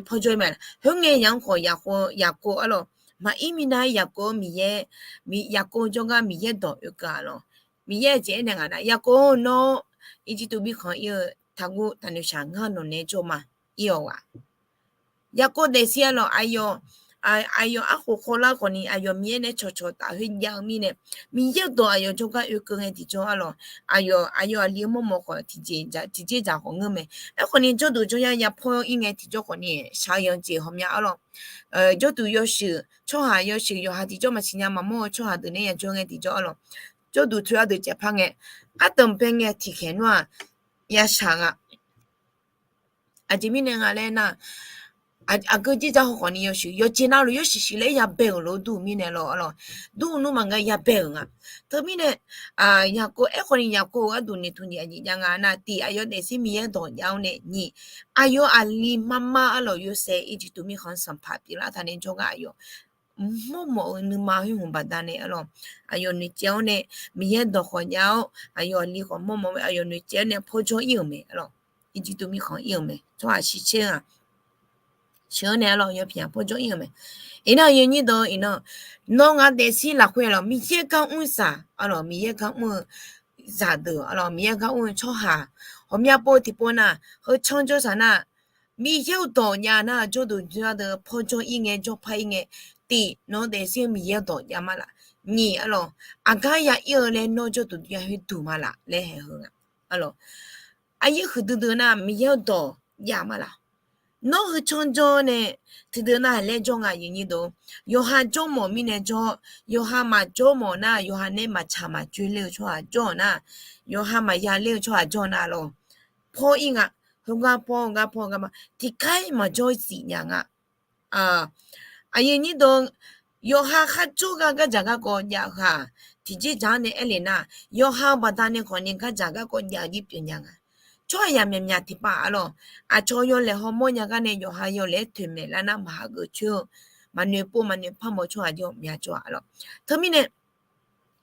pawrjawr mae laf. Khoerngae yamq-anr khawf Yaqkov, Yaqkov arlawq, maqir minav-aer Yaqkov-anr Miqyaer, Yaqkov jawrgar Miqyaer dawq oekeuv-a lawq. Miqyaer aqjeq aernaeq ngaq nar, Yaqkov-or, nawr Irjirtuv mirkhanq ir-eu taqguv taqnoeqshaq ngar nawq naeq-aer jawr ma. Ir-awq ghaq, Yaqkov daefzir arlawq, aqyawf Aqyawf arkhof khawvlar khawfni aqyawf Miqyaer nae cawqcawq taf khoer jav-eu mirnae, Miqyaer-eu dawq aqyawf jawrgar oekeuv ngae tiqjawr arlawq, aqyawf, aqyawf aqli-eu mawrmawf khawf tiqjeq dzaq, tiqjeq dzaq khawf ngeur mae. Aerkhawfni jawrduq jawryar ya paw-ir ngae tiqjawr khawfni shaq-eu yanqjeq hawmya arlawq, jawrduq yawshuif tsawrhaq yawshuif yawqha tiqjawr maqsiq nya maqmawr-eu tsawrhaq deuq nae ya jawr ngae tiqjawr arlawq, jawrduq tsoeq ardeuq caevpar ngae, ardanqbae ngae tiqkhaeq nar-aq, ya shaq nga. Aqjeq mirnae nga laer nar, aqgeu jirdzaq haw khawfni yawshuif yawqjeq navluf yawshuif shuif laer yabae-euq lof dur-eu mirnae lawr arlawq, dur-eu nmr maqngeur yabae-euq nga. Teumirnae, Yaqkov aerkhawfni Yaqkov-eu gharduq noeqtmq jeq aqjeq jav nga nar, tiq aqyawf daefzir Miqyaer-eu dawq jav-awr nae, nyiq aqyawf aqli marmar arlawq Yorsaev Irjirtuv mirkhanq-anr sanqpaq pyeuflar taq nae jawrgar aqyawf mawrmawf-eu nuima khoer hmq baqdanae arlawq, aqyawf noeqtsaev-awr nae Miqyaer dawq khawf jav-awr aqyawf aqli khawf mawrmawf-aer aqyawf noeqtsaev-awr nae pawjawr ir-euq mae arlawq. Irjirtuv mirkhanq ir-euq mae, tsawrhaq shir caer-eu-aq sheuq-anr nae arlawq yawpyaq pawjawr ir-euq mae. Iqnan aqyuif aqnyir deuq iqnan, nawr ngaq daefzir lafkhoer arlawq Miqyaer gar mr zaq arlawq, Miqyaer gar mr-eu zaqdeuq arlawq, Miqyaer gar mr-eu tsawrhaq, ghawqmya pov tiqpov nar heucanr jawrsaq nar, Miqyaer-eu dawq jav nar jawrduq jawryar deuq pawjawr ir ngae jawrpar ir ngae, tiq nawr daefzir-eu Miqyaer-eu dawq jav ma laf, nyiq arlawq aqgar ya ir-eu laer nawr jawrduq ya khoer duq ma laf laer haeq heu nga arlawq. Aqyuif huiqdui dui nar Miqyaer-eu dawq jav ma laf. Nawr heucanr jawr nae tiqdui nar laer jawr nga aqyuif aqnyir deuq, yawqha jawrmawf mirnae jawr, yawqha maqjawrmawf nar yawqha nae maqtsaq maqjoe ler-eu tsawrhaq jawr-awq nar, yawqha maqya ler-eu tsawrhaq jawr nar lawr, paw ir nga. Heugar paw-eu gar paw-eu gar ma tiqkhaer maqjawr zif nya nga. Aqyuif aqnyir deuq, yawqha kharjawr gar gardzaq garkawv jav-eu-aq, tiqjeq dzaq-anr nae aer le nar, yawqha-eu baqdanae khawfni gardzaq garkawv jav-eu jir pyeuf nya nga. Tsawrhaq yamyaq myaq tiqpav arlawq, aqcawq yawlaeq hawmawr nya gar nae yawqha yawlaeq-aer toeqmaeq lar nar maqhageuf coer-eu, maqnoeq pov maqnoeq par mawf-eu tsawrhaq jawr myaq jawr-a arlawq. Teumirnae,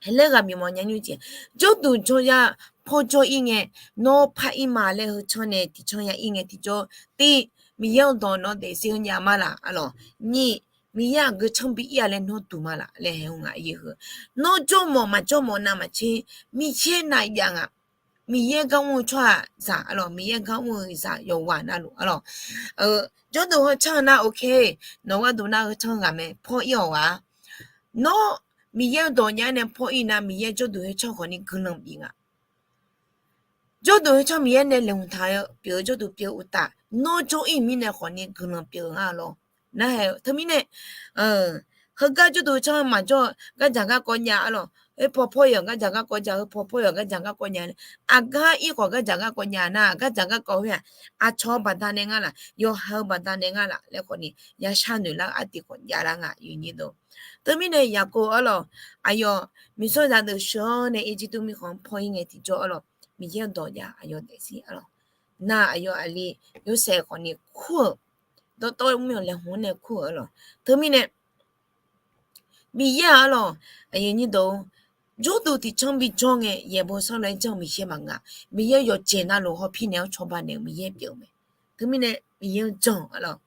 haeq laer ghaq bimawf nya nymr jeq, jawrduq jawryar pawjawr ir ngae, nawr par ir ma laer heucanr nae tiqcanr ya ir ngae tiqjawr, tiv, Miqyaer-eu dawq nawr daefzir-anr jav ma laf arlawq, nyiq, Miqyaer aqgeu canr bi ir-a laer nawr duq ma laf laer haeq-eu nga aqyuif heu. Nawr jawrmawf maqjawrmawf navmaqtser, Miqyaer nav jav nga. Miqyaer gar mr-eu tsawrhaqzaq arlawq, Miqyaer gar mr-eu zaq yawqghaq navluf arlawq, jawrduq heucanr nar ok, nawq gharduq nar heucanr ghaq mae paw ir-awq ghaq. Nawr Miqyaer-eu dawq jav-aer nae paw ir nar Miqyaer jawrduq heucanr khawfni guiqlanq bif nga. Jawrduq heucanr Miqyaer nae laeqhmq taq-eu pyeuf-eu jawrduq pyeuf-eu uqtaf nawr jawr ir mirnae khawfni guiqlanq pyeuf-eu nga lawr. Nar haeq-eu teumirnae, heugar jawrduq heucanr maqjawr-eu gardzaq garkawv jav arlawq, khoerpaw pawr yawq gardzaq garkawv jav, khoerpaw pawr yawq gardzaq garkawv jav, aqgar ir khawf gardzaq garkawv jav nar gardzaq garkawv khoer-aq, aqcawq-eu baqdanae nga laf yawqha-eu baqdanae nga laf laer khawfni yashar noeq lar-eu artiv khawf javlar nga aqyuif aqnyir deuq. Teumirnae Yaqkov arlawq, aqyawf miqsawrzaq deuq sheuq-awr nae Irjirtuv mirkhanq-anr paw ir ngae tiqjawr arlawq, Miqyaer-eu dawq jav aqyawf daefzir arlawq, nar aqyawf aqli Yorsaev khawfni kur-euq, dawrtawv mr-awq laeqhmq-anr nae kur-euq arlawq. Teumirnae Miqyaer-aq arlawq, aqyuif aqnyir deuq, jawrduq tiqcanr bijawr ngae yaeqbawq sawr lof-aer janr-eu Miqyaer maqngeur-a. Miqyaer yawqjeq navluf hawpir naeq-awr cawba naeq-eu Miqyaer pyeuf-eu mae. Teumirnae Miqyaer-anr janr arlawq,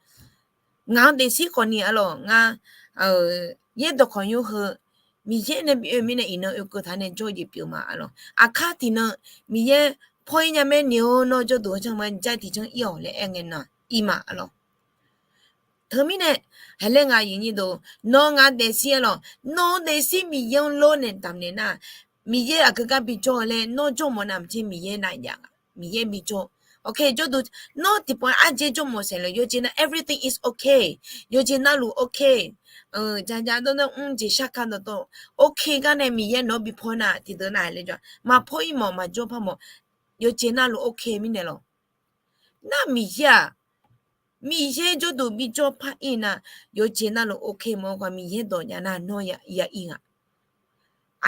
ngaq-anr daefzir khawfni arlawq ngar, yaerdawq kawq nymr heu Miqyaer nae bi oe mirnae iqnan oekeuv taq nae jawr jeq pyeuf ma arlawq. Aqkar tiqnan Miqyaer paw ir nya mae ni-or nawr jawrduq heucanr ma jar tiqcanr ir-awq laer aer ngae nan ir ma arlawq. Teumirnae, haeq laer ngaq aqyuif aqnyir deuq, nawr ngaq daefzir arlawq, nawr daefzir Miqyaer-anr lor nae damq naeq nar, Miqyaer aqgeu gar bijawr-eu laer nawr jawrmawf navmaqtser Miqyaer nav jav nga. Miqyaer bijawr. Ok, jawrduq, nawr tiqpawf arjeq jawrmawf saeqlef yawqjeq nav everything is ok. Yawqjeq navluf ok. Jaqjaq dawrdawr mr jeq sharka dawqtawv ok gar nae Miqyaer nawq-anr bi paw nar tiqdeuq nav laer jawr maqpaw ir mawf maqjawr par mawf. Yawqjeq navluf ok mirnae lawq. Nar Miqyaer-aq, Miqyaer jawrduq bijawr par ir nar, yawqjeq navluf ok mawf-eu khawf Miqyaer dawq jav nar nawr ya ir nga.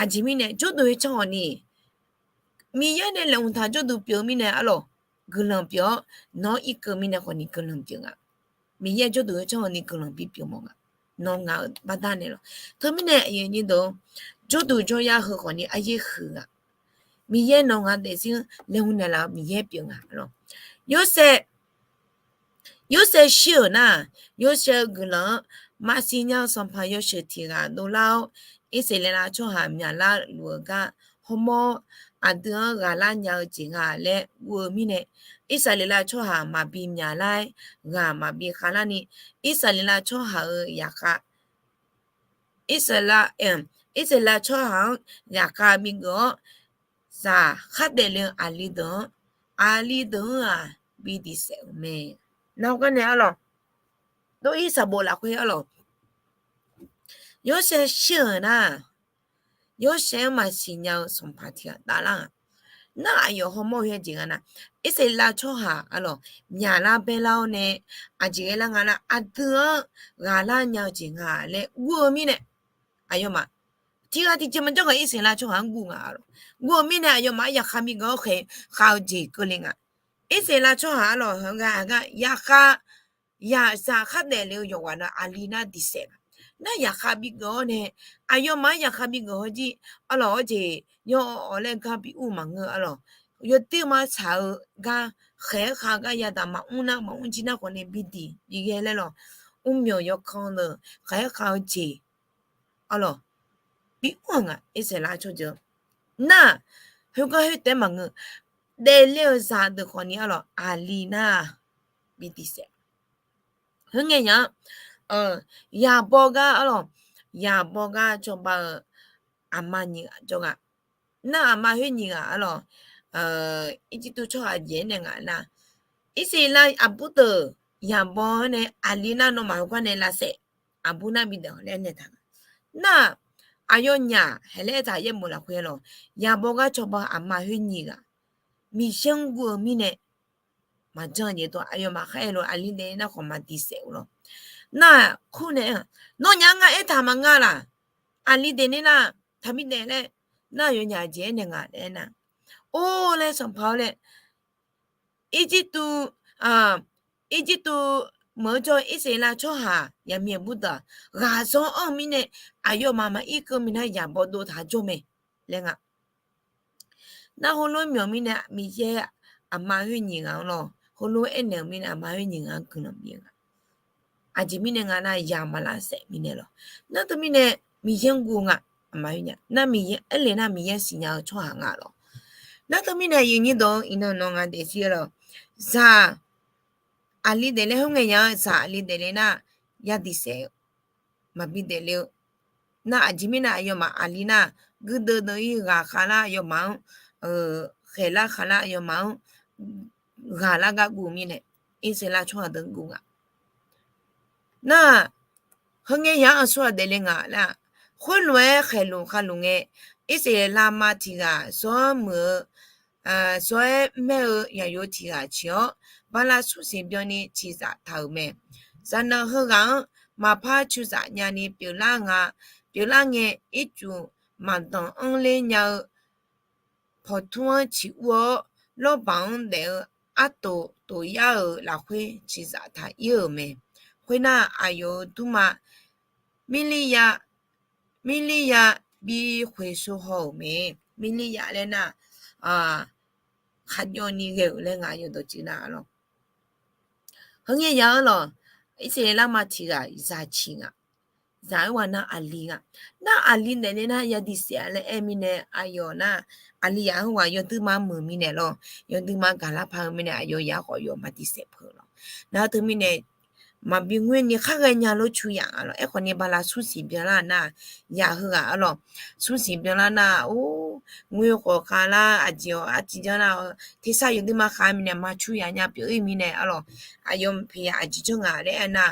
Aqjeq mirnae jawrduq heucanr hawqni, Miqyaer nae laeqhmq taq jawrduq pyeuf-eu mirnae arlawq, guiqlanq pyeuf-awr nawr irkeuv mirnae khawfni guiqlanq pyeuf nga. Miqyaer jawrduq heucanr hawqni guiqlanq bipyeuf mawf nga. Nawr ngaq-eu baqda naeq lawq. Teumirnae aqyuif aqnyir deuq, jawrduq jawryar heu khawfni aryaer huiq nga. Miqyaer nawq ngaq daefzir-anr laeqhmq naeqlaf-eu Miqyaer pyeuf nga lawq. Yorsaev, Yorsaev shir-euq nar, Yorsaev-eu guiqlanq-anr maqsiq nya-eu sanqpaq yawshuif tiq ghaq dovlar-awr, Irsaqleqlav tsawrhaq myaqlar luf-eu gar hawmawr aqdui-anr ghaqlar nya-eu jeq nga laer guv-eu mirnae, Irsaqleqlav tsawrhaq maqbi myaqlar-aer ghaq maqbi khavlarni, Irsaqleqlav tsawrhaq-euq zaqkhav, Irsaqleqlav, Irsaqleqlav tsawrhaq-anr zaqkhav bigeuf-awr, zaq khardaef le-eu aqli deuq-anr, aqli deuq-anr-aq bi diqsaef-euq mae. Nar heugar nae arlawq, dov-ir saqbof lafkhoer arlawq, yawshaev shir-euq nar, yawshaev-anr maqsiq nya-eu sanqpaq tiq ghaq tavlar-aq, nar aqyawf hawmawr-eu yajeq nga nar, Irsaqleqlav tsawrhaq arlawq, myaqlar baerlar-awr nae, aqjeq ghae lar nga nar, aqdui-anr ghaqlar nya-eu jeq nga laer guv-eu mirnae, aqyawfmaf tiq ghaq tiqjeq maqjawr ghaq Irsaqleqlav tsawrhaq-anr guv nga arlawq. Guv-eu mirnae aqyawfmaf-anr zaqkhav bigeuf-awr khaeq khav-eu jeq keuvle nga. Irsaqleqlav tsawrhaq arlawq, heugar heugar zaqkhav, zaq khardaef le-eu yawqghaq na aqli nar diqsaef nga. Nar zaqkhav bigeuf-awr nae, aqyawfmaf-anr zaqkhav bigeuf hawjir, arlawq-awr jeq yawawq laer gar bi ur maqngeur arlawq. Yawduirma tsaq-eu gar, khaeq-aer khav-eu gar yadaq maqmr nar maqmr jir nar khawf nae bi diq bi ghae laer lawq. Mrmyawq yawkan deuq khaeq-aer khav-eu jeq arlawq, bi mr-eu nga Irsaqleqlav tsawrjeuq. Nar, heugar khoertaef maqngeur, daefle-euq zaqdeuq khawfni arlawq aqli nar bi diqsaef. Khoerngae nya-anr, yaqbaw gar arlawq, yaqbaw gar cawba-eu aqma nyiq ghaq jawr nga. Nar aqma khoer nyiq ghaq arlawq, Irjirtuv tsawrhaq jeq-aer nae nga nar, Irsaqleqlav aqbur deuq yaqbaw-anr nae aqli nar nawmaf heugar nae lavsaef, aqbur nar bi daef laer nae taq nga. Nar, aqyawfnyaf haeq laer aertaq yaerbof lafkhoer lawq, yaqbaw gar cawba aqma khoer nyiq ghaq Miqyaer-anr guv-eu mirnae, maqjanr jeq dawq aqyawfmaf khar aer lof aqli daef nar khawf maqdiqsaef-eu lawq. Nar, kur nae, nawnyaf-anr ngar aertaq maqnga laq, aqli daef nar taqbi daef laer, nar aqyawfnyaf jeq-aer nae nga laer nar, or laer sanqpaq-awr laer, Irjirtuv, Irjirtuv meuq-eu jawr-eu Irsaqleqlav tsawrhaq yaqmiq aqbur deuq-aq, ghaqzawr anr-eu mirnae, aqyawfmaf maqir keuv mirnae yaqbaw dov taq jawr mae laer nga. Nar heulof-aer myawq mirnae Miqyaer aqma khoer nyiq ghaq-anr lawq, heulof-aer aernaeq-euq mirnae aqma khoer nyiq ghaq-anr guiqlanq bif-eu nga. Aqjeq mirnae nga nar, yaq maqlavsaef mirnae lawq. Nar teumirnae Miqyaer-anr guv nga. Aqma khoer nyiq ghaq nar Miqyaer aerle nar Miqyaer siqnya-eu tsawrhaq nga lawq. Nar teumirnae aqyuif nyir deuq-anr iqnan nawq nga daefzir-eu lawq, zaq aqli daefle khoerngae nya-anr zaq aqli daefle nar, yadiqsaef-eu maqbi daefle-eu. Nar aqjeq mirnae aqyawfmaf aqli nar, guirdeuv deuv-ir ghaqkhav lar aqyawfmaf-anr, khaeqlar khavlar aqyawfmaf-anr ghaqlar gar guv mirnae, Irsaqleqlav tsawrhaq deuq guv nga. Nar, heungae yaq-anr aqsur ghaq daefle nga laer, khoerlof-aer khaeqluf khavluf ngae, Irsaqleqlav ma tiq ghaq zawr muiq-eu, zawr-aer maer-eu yaqyo tiq ghaq ciq-awr, bala smrsiq byanni ciqzaf taq-euq mae. Zaqnanq heughaq-anr maqpar cuzaf nyani pyeuflar nga. Pyeuflar ngae, ircuf maqdanq anr ler nya-eu pawqtur-anr ciq ur-awr, lawrbaq-anr daef-eu artof tof yar-euq lafkhoer ciqzaf taq ir-euq mae. Khoernar, aqyawf-euq durma Mirlirya, Mirlirya bi khoeqshov haw-euq mae. Mirlirya laer nar, khaqjawvni ghae-euq laer nga yawdawq ceuv nar lawq. Heungae yaq-anr lawq, Irsaqleqlav ma tiq ghaq zaq ciq nga. Zaq-aer ghaq nar aqli nga. Nar aqli daefle nar yadiqsaef-a laer aer mirnae aqyawf nar, aqli yaq-anr ghaq yawduirma muiq mirnae lawq. Yawduirma gaqlar par-eu mirnae aqyawf yaq khawf yawf maqdiqsaef peuq lawq. Nar teumirnae maqbi ngoer ni khar ghae nya lor cu yaq nga lawq. Aerkhawf ni bala smrsiq byanlar nar, yaq heughaq arlawq, smrsiq byanlar nar, or, ngoer khawf khavlar aqjeq-awq artiq janr nar-eu tersar yawduirma khav mirnae ma cu yaq nya pyeuf-ir mirnae arlawq. Aqyawf pyeq yaq aqjeq janr nga laer aer nar,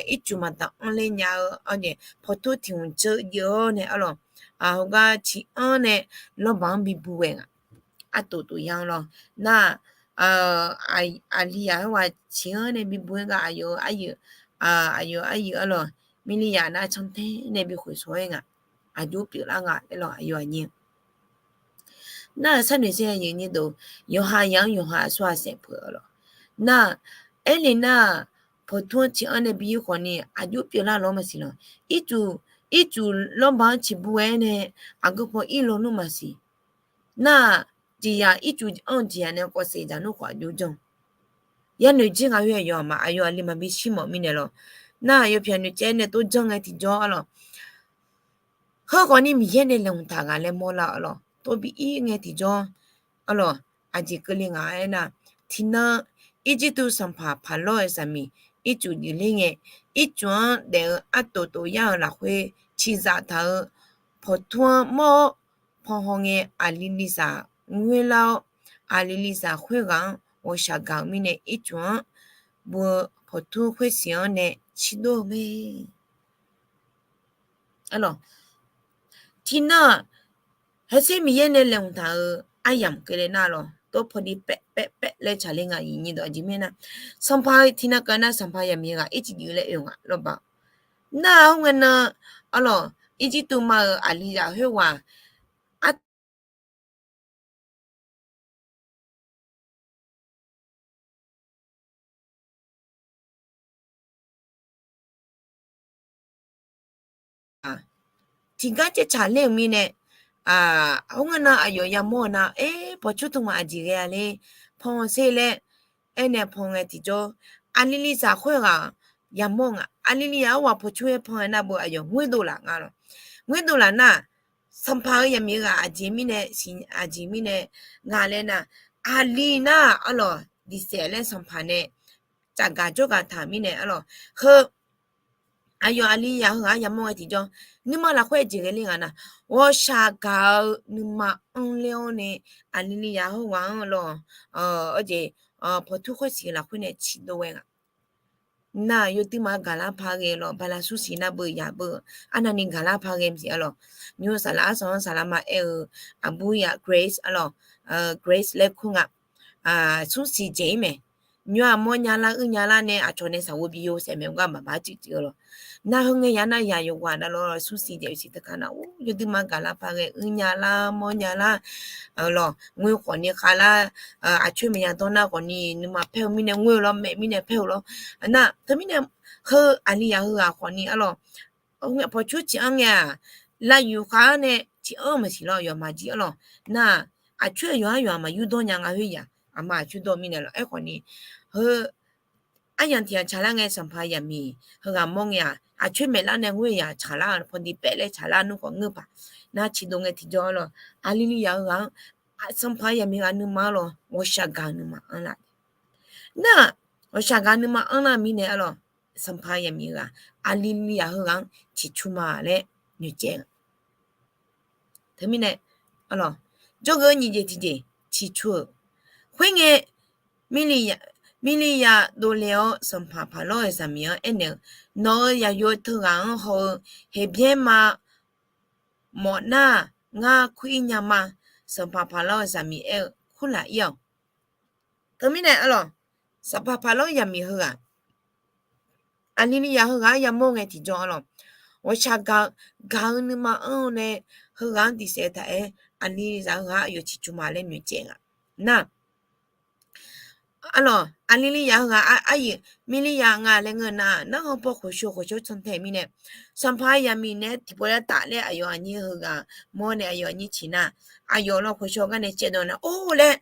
ircuf maqdanq anr ler nya-eu, pawqtur tiq hmq dzeur jeuf-awr nae arlawq, heugar ciq anr nae lawrbaq-anr bibuq ghae nga. Artof tof yar-anr lawr nar, aqli yaq-anr ghaq ciq anr nae bibuq-aer gar aqyawf-eu aryuif, aqyawf aryuif arlawq, Mirlirya nar cantae nae bi khoeqshawr-aer nga. Aqjox pyeuflar nga laer lawq aqyawf aqnyir. Nar-euq sharnoeq saer aqyuif nyir deuq, yawqha yaq-anr yawqha aqsur ghaq saef peuq-eu lawq. Nar, aerle nar, pawqtur-anr ciq anr nae bi yur khawf ni aqjox pyeuflar lawr maqsiq lawq. Ircuf, ircuf lawrbaq-anr ciqbuq-aer nae aqgeu paw ir lawnmr maqsiq. Nar, jeqzaq ircuf anr-eu jeqzaq nae kawv saef dzaq nmr khawf aqjox janr. Yarnoeq jir nga khoer aqyawf aqma aqyawf aqli maqbi shir mawf mirnae lawq. Nar aqyawf pyaq noeqcaev nae tov janr ngae tiqjawr arlawq. Heu khawf ni Miqyaer nae laeqhmq taq ghaq laer mawrlar-eu arlawq. tov bi ir ngae tiqjawr, arlawq, aqjeq keuvle ngaq aernar, tiqnan Irjirtuv sanqpaq Paqlawr-euq zaqmiq ircuf juif ler ngae, ircuf-anr daef-eu artof tof yar-euq lafkhoer ciqzaf taq-euq pawqtur-anr mawr-awr, panhaw ngae aqli lizaq ngoerlar-awr, aqli lizaq khoerghaq-anr ghawqshaq gaq-eu mirnae ircuf-anr buq-eu pawqtur khoersiq-anr nae cirdov-eu mae. Arlawq, tiqnan-aq, heuser Miqyaer nae laeqhmq taq-euq aryamq keuvle nar lawq, tov pawni paev paev paev laer tsaqler nga. Aqjeq mirnae nar, sanqpaq tiqnan keuv nar sanqpaq yaqmiq ghaq ircuf juif laer oe-eu nga lawrbaq. Nar-aq, khoerngae nan, arlawq, Irjirtuv ma-euq aqlizaq khoerghaq ar tiqgar caevtsaq ler-euq mirnae, khoerngae nan aqyawf yamawr-eu nar, aer, pawqcur tmq maq aqjeq ghae-a ler, pan-eu ser laer aernae pan ngae tiqjawr, aqli lizaq khoerghaq yamawr nga. Aqli lizaq-anr ghaq pawqcur-aer pan-eu nar beu aqyawf ngoerdov laf nga lawq. Ngoerdov laf nar, sanqpaq-euq yaqmiq ghaq aqjeq mirnae siq, aqjeq mirnae nga laer nar, aqli nar arlawq diqsaef laer sanqpaq nae tsafgaq jawrgaq taq mirnae arlawq, heu aqyawf aqli yaq heughaq-anr yamawr ngae tiqjawr, nuima lafkhoer aqjeq ghae ler nga nar, ghawqshaq gaq-eu nuima anr ler-awr nae, aqli lizaq heughaq-anr lawq, arjeq, pawqtur khoersiq lafkhoer nae ciqdov ghae nga. Nar yawduir ma gaqlar paq ghae lawq, bala smrsiq nar beu yaq beu, arnavni gaqlar paq ghae maqsiq arlawq. Nymr-eu saflar arsanq-anr saflar ma aer-eu, aqbur yaf Grace arlawq, Grace laer kur nga. Smrsiq dzaeq-ir mae. Nymr-aq mawrnya lar uirnya lar nae aqcawq nae saqghoe bi yo saef mae, gar maqbaq cuif cuif-eu lawq. Nar heu ngae yaq nar yaq yawqghaq navluf smrsiq dzaeq-eu siq teuka nar, yawduir ma gaqlar paq ghae uirnya lar mawrnya lar lawq, ngoer khawfni khavlar, aqcoer maeqya dawr nar khawfni nuima paer-eu mirnae ngoer-eu lawr, maeq mirnae paer-eu lawr. Nar teumirnae heu aqli yaq heughaq khawfni arlawq, pawqcur ciq anr ngae-aq, lavyuf khav-anr nae ciq anr maqsiq lawr, yawqmaf jir arlawq. Nar aqcoer yawqhar yawqha maqyur dawr nya nga khoeryaq, aqma aqcoer dawr-eu mirnae lawq. Aerkhawfni heu aryamq tiq ghaq tsaqlar ngae sanqpaq yaqmiq heughaq mawr ngae-aq, aqcoer maeqlar nae ngoer yaq tsaqlar, pawqdiq paev laer tsaqlar nmr khawf ngeur paq. Nar ciqdov ngae tiqjawr lawq, aqli lizaq heughaq-anr, sanqpaq yaqmiq ghaq nuima arlawq ghawqshaq gaq nuima anr lar. Nar ghawqshaq gaq nuima anr lar mirnae arlawq, sanqpaq yaqmiq ghaq aqli lizaq heughaq-anr ciqcur ma laer noeqtsaev-a. Teumirnae arlawq, jawrgeuf nyiq jeq tiqjeq ciqcur-euq. Khoerngae, Mirliyaq dovle-awr sanqpaq Paqlawr-euq zaqmiq-anr aernaeq-eu, nawq-euq yaqyo teughaq-anr haw-eu Heqbyaer ma mawf nar, ngar kur-ir nya ma. Sanqpaq Paqlawr-euq zaqmiq aer-eu, kurlaq-ir-awq. Teumirnae arlawq, sanqpaq Paqlawr yaqmiq heughaq aqli lizaq heughaq-anr yamawr ngae tiqjawr arlawq, ghawqshaq gaq-eu nuima anr-eu nae heughaq-anr diqsaef taq-aer aqli lizaq heughaq-anr aqyawf ciqcur ma laer noeqtsaev nga. Nar arlawq, aqli lizaq heughaq aryuif Mirliyaq nga laer ngeur nar, narhaq paw khoeqshawr khoeqshawr cantae mirnae, sanqpaq yaqmiq naeq-aer tiqpov lar taf laer aqyawf aqnyir heughaq mawr nae aqyawf aqnyir ciq nar, aqyawf lawr khoeqshawr gar nae caevdawq nar, or laer,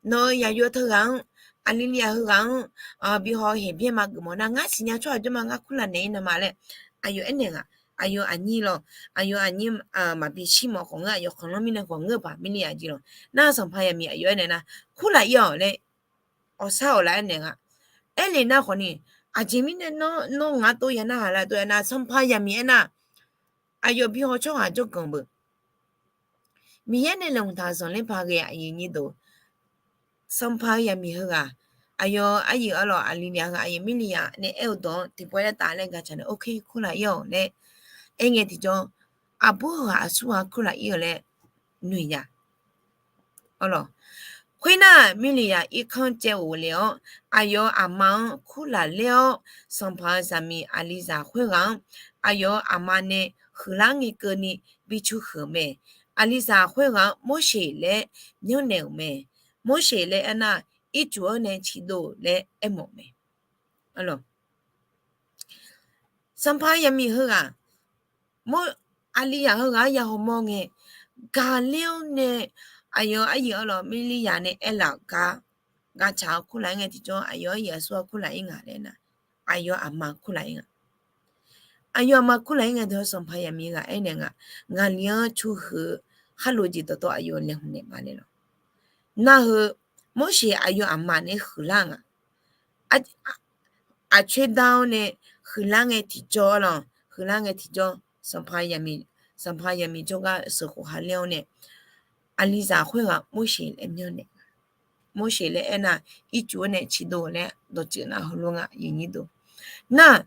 nawq-euq yaqyo teughaq-anr, aqli lizaq heughaq-anr bihaw Heqbyaer ma geufmawf nar, ngar siqnya tsawrhaq jawr ma, ngar kurlaq naeq-ir nar ma laer aqyawf aernaeq nga. Aqyawf aqnyir lawr, aqyawf aqnyir maqbi shir mawf khawf ngeur, aqyawf khanqlanr mirnae khawf ngeur paq Mirliyaq jeq lawr. Nar sanqpaq yaqmiq aqyawf aernaeq nar, kurlaq-ir-awq laer, awqsar awqlav aernaeq nga. Aernaeq nar khawfni, aqjeq mirnae nawr ngaq tov ya narhaq lar tov ya nar, sanqpaq yaqmiq aernar, aqyawf bihaw tsawrhaq jawrganq beu. Miqyaer nae laeqhmq taq-euq zanqler paq ghae aqyuif nyir deuq, sanqpaq-eu yaqmiq heughaq, aqyawf aryuif arlawq aqli lizaq heughaq aqyuif Mirliyaq nae aer-eu dawq-anr tiqpov lar taf laer gaqcaq nae, ok, kurlaq-ir-awq laer aerngae tiqjawr, aqbur heughaq aqsur ghaq kurlaq-ir-eu laer noeq ya. Khoernar, Mirliyaq irkanr caev ghofle-awr, aqyawf aqma-anr kurlaq ler-awr, sanqpaq-euq zaqmiq aqlizaq khoerghaq-anr aqyawf aqma nae huiqlar ngae keuvni bi cu huiq-euq mae. Aqlizaq khoerghaq-anr Morseq laer myanrnaeq-euq mae. Morseq laer aernar, ircuf-anr nae ciqdov laer aermawf mae. Sanqpaq yaqmiq heughaq, aqli yaq heughaq-anr ya hawmawr ngae, gaqler-awr nae, aqyawf aryuif arlawq Mirliyaq nae aerlaf-euq gar, gaqcaq-awr kurlaq-ir ngae tiqjawr, aqyawf aryuif aqsur-anr kurlaq-ir nga laer nar, aqyawf aqma kurlaq-ir nga. Aqyawf aqma kurlaq-ir ngae tiqjawr, sanqpaq yaqmiq ghaq aernaeq nga, ngaqli-anr cu huiq-eu khar lof jeq dawqtawv aqyawf laeqhmq naeq ma le lawq. Nar heu, Morseq aqyawf aqma nae huiqlar nga. Aqcoer dar-awr nae huiqlar ngae tiqjawr lawq, huiqlar ngae tiqjawr, sanqpaq, sanqpaq zaqmiq jawrgar sheuqkhof ha ler-awr nae, aqlizaq khoerghaq Morseq laer myanrnaeq. Morseq laer aernar, ircuf-anr nae ciqdov laer dawqtsuif nar heulof nga, aqyuif aqnyir deuq. Nar,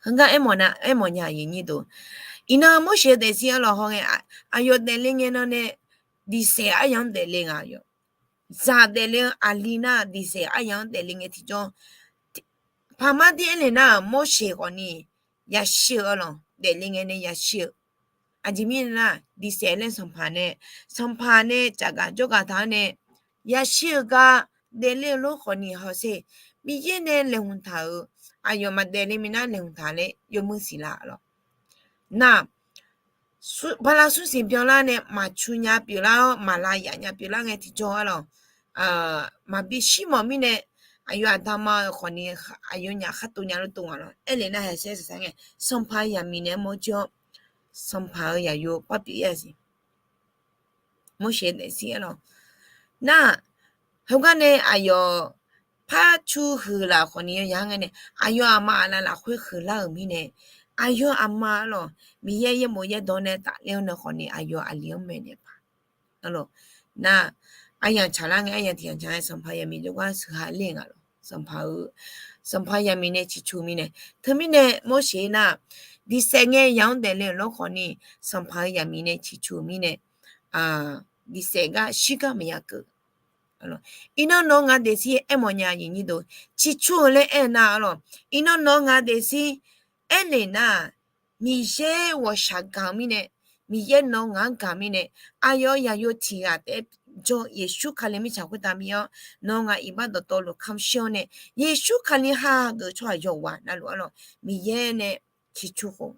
heugar aermawf nar, aermawf nya, aqyuif aqnyir deuq. Iqnan Morseq daefzir arlawq haw ngae, aqyawf daefle ngae nan nae, diqsaef aryamq-anr daefle nga yawq. Zaq daefle-eu aqli nar, diqsaef aryamq-anr daefle ngae tiqjawr, paqmar dir aernaeq nar, Morseq khawfni yashir-eu arlawq, daefle ngae nae yashir-eu. Aqjeq mirnae nar, diqsaef laer sanqpaq nae, sanqpaq nae cafgaq jawrgaq taq-anr nae yashir-eu gar daefle-eu lor khawfni hawsher, Miqyaer nae laeqhmq taq-euq, aqyawf maqdaef le minav laeqhmq taq laer yawmuir siqlar lawq. Nar, bala smr siq byanlar nae maqcu nya pyeuflar-awr, maqlav yaf nya pyeuflar ngae tiqjawr arlawq, maqbi shir mawf mirnae, aqyawf aqda ma-eu khawfni, aqyawfnyaf khar tov nya lof tov nga lawq. Aernaeq nar, haeqsaer saqsaq ngae, sanqpaq zaqmiq nae mawr jir-awr, sanqpaq-euq zaqyo par pyeuf-ir-a siq. Morseq daefzir arlawq. Nar, heugar nae aqyawf par cu huiq laf khawfni yawzaq ngae nae, aqyawf aqma aqlav lafkhoer huiqlar-euq mirnae, aqyawf aqma arlawq, Miqyaer yaerbof yaerdawq nae tafler-awr nae khawfni aqyawf aqli-anr maeqnaeq paq. Arlawq, nar, aryamq tsaqlar ngae, aryamq tiq yamq tsaq ngae, sanqpaq zaqmiq jawrgar sheuqha ler nga lawq. Sanqpaq-eu, sanqpaq zaqmiq nae ciqcu mirnae, teumirnae Morseq nar, diqsaef ngae yaq-anr daefle-euq lor khawfni, sanqpaq-eu zaqmiq nae ciqcu mirnae, diqsaef gar shirgar maqya keuv. Iqnan nawq-eu ngaq daefzir aermawf nya, aqyuif aqnyir deuq, ciqcu-eu laer aer-eu nar arlawq, iqnan nawq-eu ngaq daefzir aernaeq nar, Miqyaer ghawqshaq gaq-eu mirnae, Miqyaer nawq-eu ngaq-anr gaq mirnae, aqyawf-eu zaqyo tiq ghaq taef-aer jawr, Yeqsur Kali mirtsaq khoertav mir-awr, nawq-eu ngaq iqbax dawqtawvluf kamq shir-awr nae, Yeqsur Kali hageuf tsawrhaq yawqghaq navluf arlawq, Miqyaer nae ciqcu khof.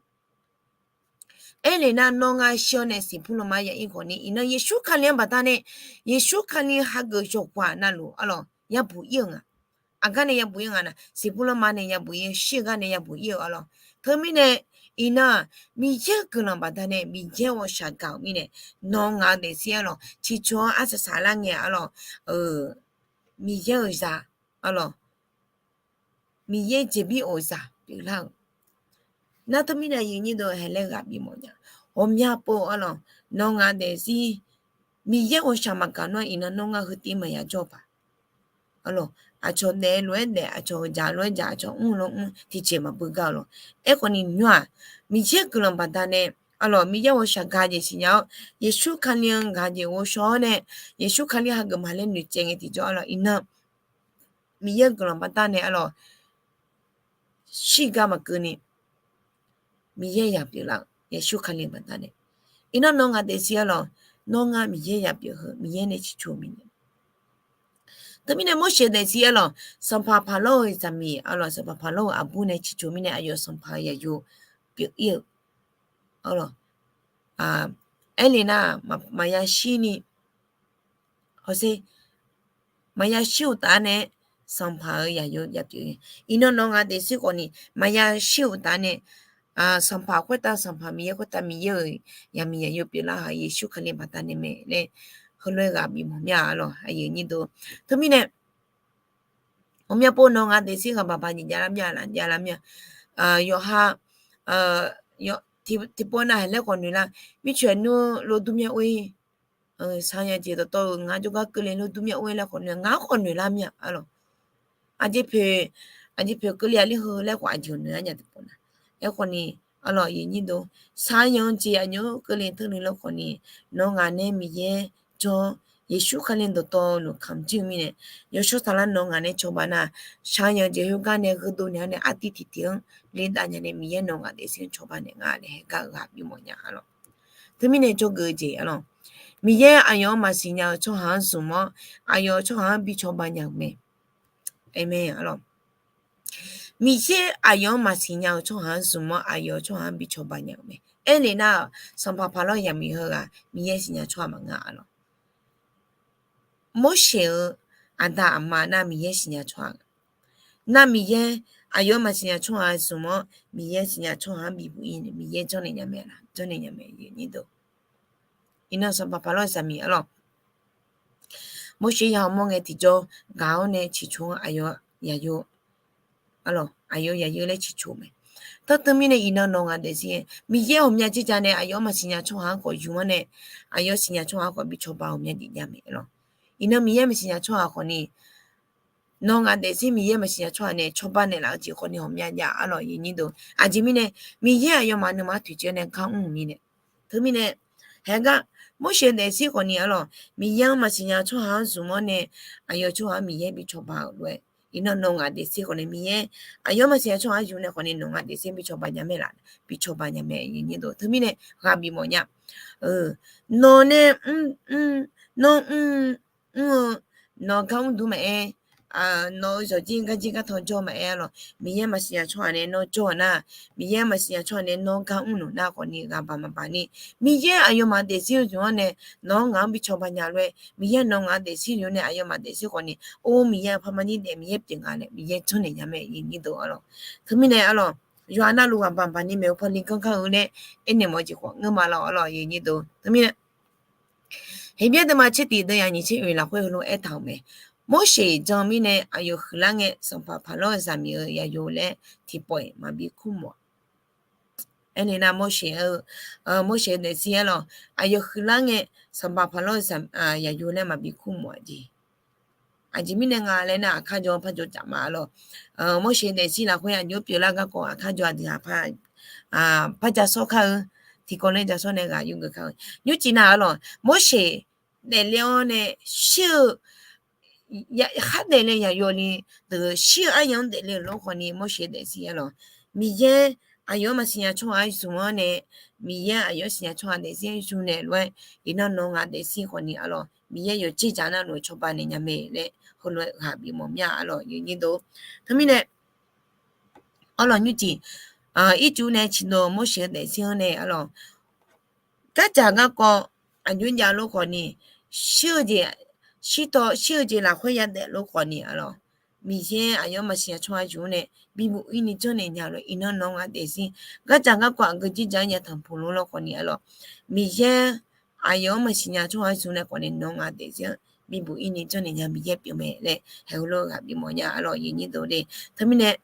Aernaeq nar, nawr ngar shir-awr nae siqbur lanma ya-ir khawfni, iqnan Yeqsur Kali-anr baqdanae, Yeqsur Kali hageuf yawqghaq navluf arlawq yabuq ir-eu nga. Aqgar nae yabuq ir-eu nga nar, siqbur lanma nae yabuq ir-eu, shir-eu gar nae yabuq ir-eu arlawq. Teumirnae, iqnan-aq, Miqyaer-euq guiqlanq baqdanae Miqyaer ghawqshaq gaq-euq mirnae, nawq-eu ngaq-eu daefzir arlawq, ciqcu-anr arsaq saqlar ngae arlawq, Miqyaer-euq zaq arlawq, Miqyaer jeqbir of-zaq pyeuflar-euq. Nar teumirnae aqyuif aqnyir deuq haeq laer ghaq bif mawf nya. Ghawqmya pov arlawq, nawr ngaq daefzir Miqyaer ghawqshaq maqgaq nar, iqnan nawr ngar heu tiv maqya jawr-eu paq. Arlawq, aqcawq daef lof-aer daef, aqcawq-euq jaq lof-aer jaq, aqcawq mr lof-aer mr, tiqjeq maqbeugar-eu lawq. Aerkhawfni nymr-aq, Miqyaer guiqlanq baqdanae arlawq, Miqyaer ghawqshaq gaq jeq siqnya-awr, Yeqsur Kali-anr gaq jeq ghovshaw-awr nae, Yeqsur Kali hageuf ma laer noeqtsaev ngae tiqjawr arlawq, iqnan Miqyaer-euq guiqlanq baqdanae arlawq, shirgar maqkeuvni Miqyaer zaq pyeuflar-euq, Yeqsur Kali baqdanae. Iqnan nawr ngaq daefzir arlawq, nawr ngar Miqyaer zaq pyeuf heu Miqyaer nae ciqcu-eu mirnae. Teumirnae Morseq daefzir arlawq, sanqpaq Paqlawr-euq zaqmiq arlawq, sanqpaq Paqlawr-euq aqbur nae ciqcu mirnae aqyawf sanqpaq-euq zaqyo pyeuf ir-eu arlawq. Aerle nar, maqya shirni hawsher, maqya shir-euq taf-aer nae sanqpaq-euq zaqyo yapyeuf-eu. Iqnan nawr ngaq daefzir khawfni maqya shir-euq taf-aer nae, sanqpaq khoertav sanqpaq, Miqyaer khoertav Miqyaer-euq zaqmiq zaqyo pyeuflar-aq, Yeqsur Kali baqdanae mae laer heulof-aer ghaq bif mawf mya arlawq, aqyuif aqnyir deuq. Teumirnae ghawqmya pov nawr ngaq daefzir ghaq baq baq nyiq javlar mya laf javlar mya. Yawqha tiqpov nav haeq laer khawf noeqlar, mircoeq nmr lov dur mya or-ir, shaqyanq jeq dawqtawv-euq ngar jawrgar keuvle lov dur mya or-ir laer khawf noeq, ngar khawf noeqlar mya arlawq. Aqjeq poeq, aqjeq poeq keuvle-a ler heu laer khawf aqjeq noeq-ar nya tiqpov nav. Aerkhawfni arlawq, aqyuif aqnyir deuq, shaqyanq jeq aqnymr keuvle teule lor khawfni, nawr ngaq nae Miqyaer jawr, Yeqsur Kali dawqtawvluf kamq jir-eu mirnae, yawshawr saflar nawr ngaq nae cawba nar, shaqyanq jeq khoergar nae gheudov naeq-awr nae artiv tiqtiq-anr lerdav nya nae Miqyaer nawr ngaq daefzir-anr cawba naeq nga laer haeq gar ghaq bif mawf nya arlawq. Teumirnae dzawgeuf-eu jeq arlawq, Miqyaer aqyawf-anr maqsiq nya-eu tsawrhaq-anr zmq-awr, aqyawf tsawrhaq-anr bi cawba nya-euq mae. Aqmeq arlawq. Miqyaer aqyawf-anr maqsiq nya-eu tsawrhaq-anr zmq-awr, aqyawf tsawrhaq-anr bi cawba nya-euq mae. Aerle nar-aq, sanqpaq Paqlawr zaqmiq heughaq Miqyaer siqnya tsawrhaq maqngeur arlawq. Morseq-euq aqda aqma nar Miqyaer siqnya tsawrhaq nga. Nar Miqyaer aqyawf-anr maqsiq nya tsawrhaq zmq-awr, Miqyaer siqnya tsawrhaq-anr bibuq ir nae Miqyaer janrnaeq nya mae laf, janrnaeq nya mae, aqyuif aqnyir deuq. Iqnan sanqpaq paq lawr-eu zaqmiq arlawq. Morseq ya hawmawr ngae tiqjawr gaq-awr nae ciqcoq-anr aqyawf yaqyo, arlawq, aqyawf yaqyo laer ciqcoq mae. Tawr teumirnae iqnan nawq ngaq daefzir-aer Miqyaer ghawqmya dzerdzaq nae aqyawf-anr maqsiqnya tsawrhaq-anr khawf yur-anr nae, aqyawf siqnya tsawrhaq khawf bi cawba ghawqmya jeq jav mae arlawq. Iqnan Miqyaer maqsiqnya tsawrhaq khawfni, nawq ngaq daefzir Miqyaer maqsiqnya tsawrhaq nae cawba naeqlaf-eu jeq khawfni ghawqmya jav arlawq, aqjeq mirnae Miqyaer aqyawfmaf nuima toeqciv-awr nae gar mr-euq mirnae. Teumirnae, haegar Morseq daefzir khawfni arlawq, Miqyaer-anr maqsiqnya tsawrhaq-anr zmq-awr nae, aqyawf tsawrhaq-anr Miqyaer bi cawba-euq lof-aer, iqnan nawq ngaq daefzir khawfni Miqyaer aqyawf-anr maqsiqnya tsawrhaq-anr zmq nae khawfni nawq ngaq daefzir bi cawba nya mae laf, bi cawba nya mae. Teumirnae ghaq bif mawf nya. Nawq nae mr, nawr mr, mr-eu, nawq gar mr dur maqaer, nawq-eu zawqjir garjir gartaw jawr maqaer arlawq, Miqyaer maqsiqnya tsawrhaq nae nawr jawr-eu nar, Miqyaer maqsiqnya tsawrhaq nae nawr gar mr noeq nar khawfni ghaq baq maqbaq ni, Miqyaer aqyawfmaf daefzir-eu zmq-anr nae nawq-anr ngaq-anr bi cawba nya lof-aer, Miqyaer nawq ngaq daefzir zmq nae aqyawfmaf daefzir khawfni, or Miqyaer-euq par mar nyir daef Miqyaer pyeuf nga laer Miqyaer janrnaeq nya mae. Aqnyir deuq arlawq, teumirnae arlawq, yawqha navluf ghaq baq maqbaq ni maeqhu paw liganr kar-eu laer aernaeq mawf-eu jeq khawf ngeur ma lawr arlawq, aqnyir deuq. Teumirnae Heqbyaer deuvma tser tiq deuv yaq nyiq tser oeq lafkhoer heulof-aer aertaq-euq mae. Morseq jan mirnae aqyawf huiqlar ngae sanqpaq paq lawr-eu zaqmiq-euq yaqyo laer tiqpawf-iq maqbi kurmawf-a. Aernaeq nar Morseq-eu, Morseq-eu daefzir arlawq, aqyawf huiqlar ngae sanqpaq paq lawr-eu yaqyo laer maqbi kurmawf-a jeq. Aqjeq mirnae nga laer nar, aqkar jawr par jawr caf ma arlawq. Morseq daefzir lafkhoer aqjox pyeuflar garkawv aqkar jawr aqdui-aq par ja sawr kar-eu, tiqkawv laer ja sawr nae ghaq yurgeuf kar-eu. Nymrcif nar arlawq, Morseq daefle-awr nae shir-eu khar daefle yaqyawf ni deuq shir-eu aryamq-anr daefle-euq lof khawfni Morseq daefzir arlawq, Miqyaer aqyawf-anr maqsiqnya tsawrhaq-anr zmq-anr nae, Miqyaer aqyawf-anr siqnya tsawrhaq daefzir-anr zmq naeq lof-aer, iqnan nawq ngaq daefzir khawfni arlawq, Miqyaer yawqjeq dzaq navluf-eu cawba naeq nya mae laer heulof-aer ghaq bif mawf mya arlawq, aqnyir deuq. Teumirnae arlawq nymrcif, ircuf nae ciqdov Morseq-eu daefzir-anr nae arlawq, gardzaq garkawv aqjox jav lof khawfni, shir-eu jeq, shirtaw shir-eu jeq lafkhoer yadaef lof khawfni arlawq, Miqyaer aqyawf-anr maqsiqnya tsawrhaq zmq-anr nae bibuq ir ni janrnaeq nya lof, iqnan nawq ngaq daefzir gardzaq garkawv aqgeu jir dzaq-anr yatanq puq lof lawr khawfni arlawq, Miqyaer aqyawf-anr maqsiqnya tsawrhaq zmq nae khawfni nawq ngaq daefzir-anr bibuq ir ni janrnaeq nya Miqyaer pyeuf mae laer heulof ghaq bif mawf nya arlawq, aqnyir deuq le. Teumirnae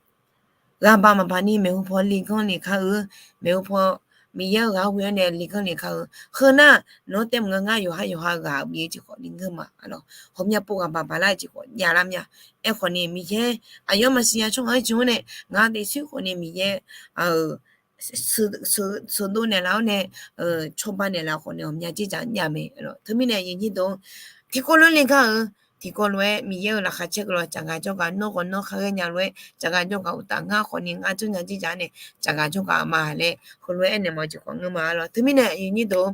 ghaq baq maqbaq ni maeqhu paw liganr le kar-eu, maeqhu paw Miqyaer-eu ghaq ghoe-awr nae liganr le kar-eu. Heu nar nawq-anr taef maqngeur, ngar yawqha yawqha ghaq bif-eu jeq khawfni ngeur ma arlawq. Ghawqmya pov ghaq baq baqlar-eu jeq khawf javlar mya. Aerkhawfni Miqyaer aqyawf-anr maqsiqnya tsawrhaq-anr zmq-anr nae ngaq daefzir khawfni Miqyaer sheuqdov naeqlaf-awr nae cawba naeqlaf khawfni ghawqmya jir dzaq nya mae arlawq. Teumirnae aqnyir deuq, tiqkawv lof-aer le gar-eu, tiqkawv lof-aer Miqyaer-euq laqkhaq caer guiqlanq tsaq gaq jawrgaq nawr khawf nawr kar ghae nya lof-aer tsaq gaq jawrgaq uqtaf ngar khawfni ngar janrnya jir dzaq nae tsaq gaq jawrgaq ma laer heulof-aer aernaeq mawf-eu jeq khawf ngeur ma arlawq. Teumirnae aqnyir deuq,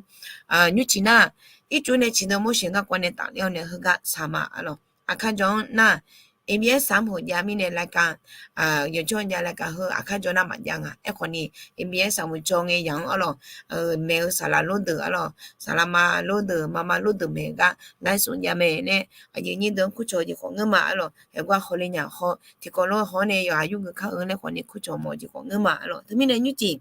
nymrcif nar ircuf nae ciqdov Morseq garkawv nae tafler-awr nae heugar saq ma arlawq. Aqkar jawr-anr nar, Eqbyaer saq-anr heuq jav mirnae laeqkaq, yawqjawr jav laeqkaq heu aqkar jawr nar maqjav nga. Aerkhawfni Eqbyaer saq-anr jawr ngae yaq-anr arlawq, maeq-eu saqlaq lor deuq arlawq, saqlaq ma lor deuq, mama lor deuq maeq-eu gar laer suf jav mae laer aqyuif nyir deuq-anr kurcawq-eu jeq khawf ngeur ma arlawq. Haeqgar hawle nya haw tiqkawv lof-aer haw-awr nae yawqha yurgeuf kar-eu laer khawfni kurcawq mawf-eu jeq khawf ngeur ma arlawq. Teumirnae nymrcif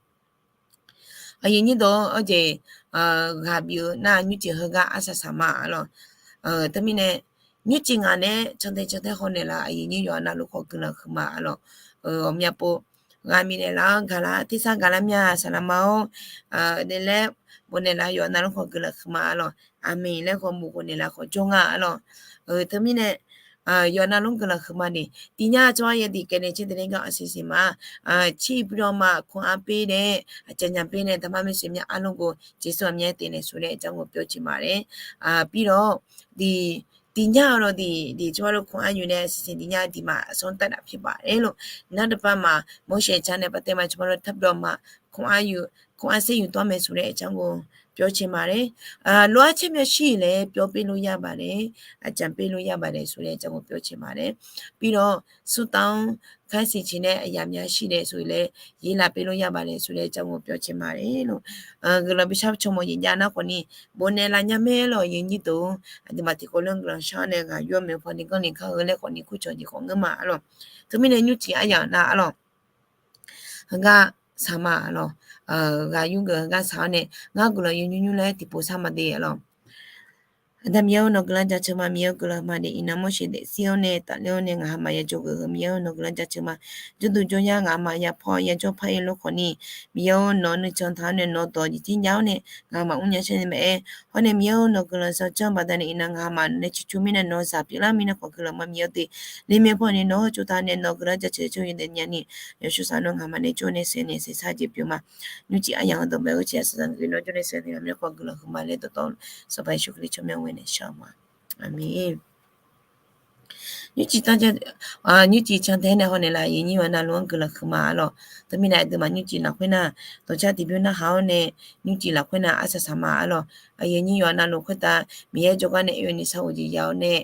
aqyuif nyir deuq-anr awr jeq ghaq bif-eu nar nymrcif heugar arsaq saq ma arlawq. Teumirnae nymrcif ngaq nae cantae cantae haw naeqlaf aqyuif nyir yawqha navluf khawf guiqlanq huiqma arlawq. Ghawqmya pov ghaq bifnaeq laf-anr gaqlar tersar gaqlar mya saqlaq ma-awr, nae laer bofnaeq laf yawqha navluf khawf guiqlanq huiqma arlawq. Aqmeq laer khawf bof khawf naeqlaf khawf jawr nga arlawq. Teumirnae yawqha navluf guiqlanq huiqma ni tiqnya tsawrhaq yaw diq kaev nae caer daeq ler gar aqsiq siq ma. Ciq iq pir dawq ma, kawr-ar pir nae, aqcawq nya pir nae, daqmar maeqshi mya arlawr ghof Jeqsur aqmyan-aer tevnaeq suf laer aqcawq ghof pyawr ciq ma laer. Pir dawq, tiqnya-eu lawq diq, diq tsawrhaq lof kawr-ar yuf nae siq siq tiqnya diq ma aqsur taf daf pir baf laer lof. Nar dawqpav ma, Morseq car nae par tae ma tsawrhaq lof tar dawq ma, kawr-ar yuf, kawr-ar ser yuf tawr maeqshi laer aqcawq ghof pyawr ciq ma laer. Lof-aer caer mya shir laer pyawr pir lof yar baq laer, aqcawq pir lof yar baq laer suf laer aqcawq ghof pyawr ciq ma laer. Pir dawq, surtav-anr kar siq ciq nae aqyawf mya shir laer suf laer, yirlaf pir lof yar baq laer suf laer aqcawq ghof pyawr ciq ma laer lof. Guiqlanq bishar caw mawf jeq jav nar khawfni bofnaeq laf nya mae lawq, aqyuif nyir deuq. Aqduimaf tiqkawv lof-anr guiqlanq shar nae ghaq yur maeqhu paw ni ganr ni kar-eu laer khawfni kurcawq jeq khawf ngeur ma arlawq. Teumirnae nymrcif aryamq nar arlawq, heugar saq ma arlawq. Ghaq yur geuf heugar saq-awr nae ngar guiqlanq yur nymr nymr laer tiqpov sar ma de arlawq. Aqda Miqyaer-or, nawq guiqlanq jaceuq ma. Miqyaer-or, guiqlanq ma daef iqnan Morseq daefsir-awr nae tafler-awr nae ngaq hamaf yajawr geuf-eu Miqyaer-or, nawq guiqlanq jaceuq ma. Jawrduq jawryar ngaq hamaf yapawr-awr yajawr par-ir lof khawfni, Miqyaer-or, nawq nuican taq-awr nae nawq dawq jeq tir nya-awr nae ngaq hamaf mrnya sharnae maeq-aer hawr nae, Miqyaer-or, nawq guiqlanq zancan baqdanae iqnan ngaq hamaf nae ciqcur mirnae nawq zaq pyeuflar mirnae khawf guiqlanq ma. Miqyaer-or, deuq lermaer pawr ni nawq-anr jov taq nae nawq guiqlanq jaceuq jawr yawdaef nyani, yawshawr saq nawr ngaq hamaf nae jawr nae saeq nae saeq sar jeq pyeuf ma. Nymrcif aryamq-eu dawqmaeq-eu ciq aqsaqzaq-eu nawr jawr nae saeq naeq-a mirnae khawf guiqlanq huiqma laer dawqtawvluf Sanqpaq Yeqsur Kali tsawrmyanr ghoe nae shar-eu ma. Aqmeq. Nymrcif, nymrcif cantae nae hawnaeq laf, aqyuif aqnyir yawqha navluf-anr guiqlanq huiqma arlawq. Teumirnae aqduimaf nymrcif lafkhoer nar, dawqcar tiqbymr narhaq-awr nae nymrcif lafkhoer nar arsaq saq ma arlawq. Aqyuif aqnyir yawqha navluf khoertav Miqyaer jawrgar nae oe ni sar-euq jeq ya-awr nae,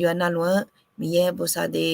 yawqha navluf-anr Miqyaer bosav de.